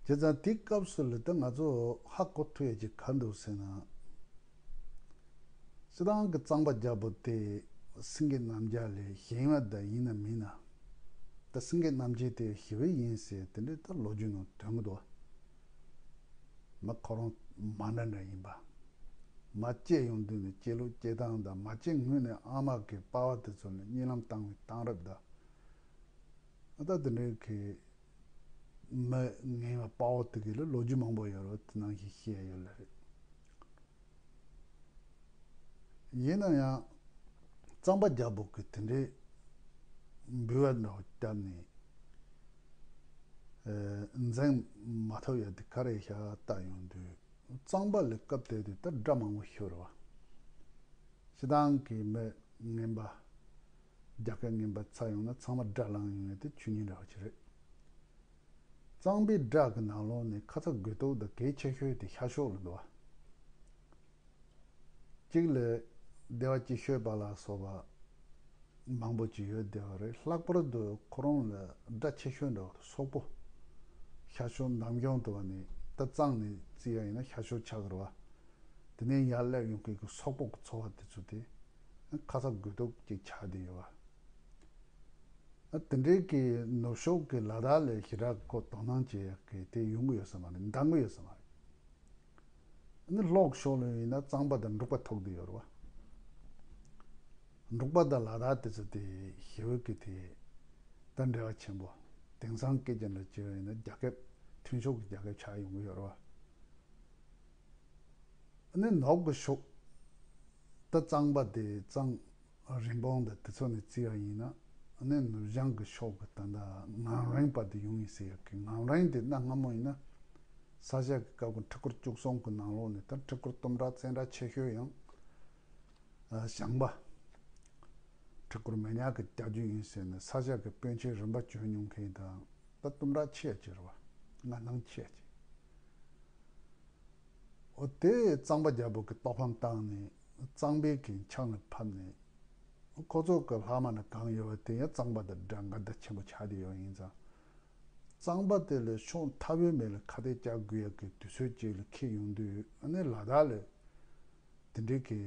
བྱས་ཙང་དེའི་སྐབས་སུ་ལ་ད་ང་ཚོ་ཧ་གོ་ཐུབ་ཡ་ཅིག་ག་འདུག་ཟེར་ན། སྤྱིར་བཏང་གི་གཙང་པ་རྒྱལ་པོ་དེ་སེང་གེ་རྣམ་རྒྱལ་ལས་གཞན་པ་དང་ཡིན་ན་མིན་ན། ད་སེང་གེ་རྣམ་རྒྱལ་དེ་ཞི་བའི་ཡིན་ཟེར་དེ་འདྲའི་ད་ལོ་རྒྱུས་ནང་ཐོན་གི་འདུག་མི་ཁོ་རང་མ་འདྲ་འདྲ་ཡིན་པ། མ་སྐྱེས་ཡོང་དུས་ནས་སྐྱེས་ལུགས་སྐྱེས་སྟངས་དང་མ་སྐྱེས་སྔོན་ནས་ཨ་མ་གི་པ་ཕ་དེ་ཚོ་ནས་གཉིད་ལམ་བཏང་བའི་བཏང་རབས་དང་། ད་དེ་འདྲའི་གི་མི་ངན་པ་དཔའ་བོ་དེ་གི་ལ་ལོ་རྒྱུས་མང་པོ་ཡོད་རེད། དེ་ནང་བཞིན་བཤད་ཡ་ཡོད་ལ་རེད། ཡིན་ན་ཡང་གཙང་པ་རྒྱལ་པོ་གི་དེ་འདྲའི་འབུལ་བ་འདྲ་བོ་བརྒྱབ་ནས་འཛིང་མ་ཐུབ་ཡ་དེ་ག་རེ་བཞག་ལྟ་ཡོང་དུས་གཙང་པ་ལ་སྐབས་དེ་དུས་ད་དགྲ་མང་པོ་ཤོར་བ། སྤྱིར་བཏང་གི་མི་ངན་པ། རྒྱ་སྐད་ངན་པ་ཚ་ཡོང་ན་ཚང་མ་དགྲ་ལངས་ཡོང་ཡ་དེ་ཆོས་ཉིད་འདྲ་བ་ཅིག་རེད། གཙང་པའི་དགྲ་གི་ནང་ལོགས་ནས་ཁ་ཚ་དགོས་གཏུག་དང་གལ་ཆེ་ཤོས་དེ་ཤར་ཕྱོགས་ལ་འདུག་བ། གཅིག་ལ་སྡེ་བ་སྐྱིད་ཤོད་པ་ལ་སོགས་པ་མང་པོ་ཅིག་ཡོད་བསྡད་པ་རེད། ལྷག་པར་དུ་ཁོ་རང་ལ་དགྲ་ཆེ་ཤོས་འདྲ་བ་དེ་སོག་པོ། ཤར་ཕྱོགས་འདམ་གཞུང་དུ་བ་ནས་ད་གཙང་ནས་བརྩི་ཡ་ཡིན་ན་ཤར་ཕྱོགས་ཆགས་ཀྱི་རེད་བ། དེ་ནས་ཡར་སླེབས་ཡོང་མཁན་གྱི་སོག་པོ་གི་ཚོ་བ་དེ་ཚོ་དེ་ཁ་ཚ་དགོས་གཏུག་ཅིག་ཆགས་བསྡད་ཡོད་བ། དེ་འདྲའི་གི་ནུབ་ཕྱོགས་ཀྱི་ལ་དྭགས་ལ་ཞེ་དྲག་ཁོ་དོ་སྣང་བྱེད་ཡག་གི་དེ་ཡོང་གི་ཡོད་ས་མ་རེད། འདང་གི་ཡོད་ས་མ་རེད། ནི་ལྷོ་ཕྱོགས་ལ་ཡིན་ན་གཙང་པ་དང་འབྲུག་པ་ཐུག་བསྡད་ཡོད་རེད་བ། འབྲུག་པ་དང་ལ་དྭགས་དེ་ཚོ་དེ་ཞི་བའི་གི་དེ་ད་འབྲེལ་བ་ཆེན་པོ། དེང་སང་སྐད་ཆ་འདྲ་བྱས་པ་ཡིན་ན་རྒྱ་སྐད་མཐུན་ཕྱོགས་ཀྱི་རྒྱ་སྐད་ཆགས་ཡོང་གི་ཡོད་རེད་བ། ནི་ནུབ་ཀྱི་ཕྱོགས། ད་གཙང་པ་དེ་གཙང་རིན་སྤུངས་དང་དེ་ཚོ་ནས་བརྩིས་པ་ཡིན་ན་ནི་ནུབ་བྱང་གི་ཕྱོགས་ཀྱི་ད་ལྟ་ངམ་རིང་བར་དུ་ཡོང་ཡིན་ཟེར་ཡག་གི། ངམ་རིང་དེ་གནའ་སྔ་མོ་ཡིན་ན་ས་སྐྱ་གི་སྐབས་ཀྱི་ཁྲི་སྐོར་བཅུ་གསུམ་གྱི་ནང་ལོགས་ནས་ད་ཁྲི་སྐོར་གཏུམ་དྲག་བཙན་དྲག་ཆེ་ཤོས་ཡང་ཞང་པ་ཁྲི་སྐོར་མི་ཉག་གི་རྒྱལ་རྒྱུད་ཡིན་ཟེར་ནས་ས་སྐྱ་གི་པཎ་ཆེན་རིམ་པ་བྱོན་མྱོང་མཁན་དང་ད་གཏུམ་དྲག་ཆེ་ཡ་ཅིག་རེད་བ། ང་སྣང་ཆེ་ཡ་ཅིག་འོ་དེ་གཙང་པ་རྒྱལ་པོ་གི་ཏོག་ཕམ་བཏང་ནས་གཙང་པའི་གི་ཕྱག་ནས་ཕབ་ནས་ཁོ་ཚོ་གི་ལྷག་མ་ནས་གང་ཡོད་པ་དེ་ཡང་གཙང་པ་དང་འདྲ་འགལ་ཟླ་ཆེན་པོ་ཆགས་བསྡད་ཡོད་ཡིན་ཙང་། གཙང་པ་དེ་ལས་ཕྱོགས་མཐའ་བའི་མེ་ལ་ཁ་གཏད་བཅག་དགོས་ཡག་གི་དུས་ཚོད་ཅིག་ལ་འཁེལ་ཡོང་དུས་ཨ་ནི་ལ་དྭགས་ལ་དེ་འདྲའི་གི་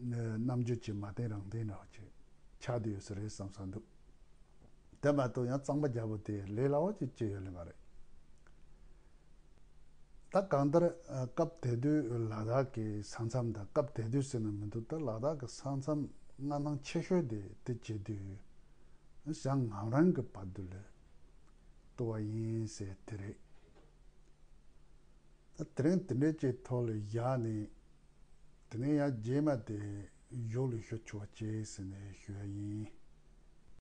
རྣམ་འགྱུར་གྱི་མ་བརྟན་རང་བརྟན་འདྲ་བ་ཅིག་ཆགས་བསྡད་ཡོད་ས་རེད་བསམ་བསམ་འདུག་དེ་མ་གཏོགས་ཡང་གཙང་པོ་རྒྱག་པོ་དེ་ལས་སླ་བོ་ཅིག་ཅི་ཡོད་ལེ་མ་རེད། ད་གང་ལྟར་ཨ་སྐབས་དེ་དུས་ལ་དྭགས་ཀྱི་ས་མཚམས་དང་། སྐབས་དེ་དུས་ཟེར་ན་མི་འདུག་ད་ལ་དྭགས་ཀྱི་ས་མཚམས་མངའ་ཐང་ཆེ་ཤོས་དེ་དེ་བྱེད་དུས་ཞང་ངམ་རང་གི་བར་དུ་ལ་གཏོགས་པ་ཡིན་ཟེར་དེ་རེད། ད་དེ་རིང་དེ་འདྲའི་ཅིག་ཐོག་ལ་བཞག་ནས། དེ་ནས་ཡང་རྗེས་མ་དེ་གཞུག་ལ་ཞུ་ཆོག་པ་བྱེད་ཟེར་ནས་ཞུ་ཡ་ཡིན།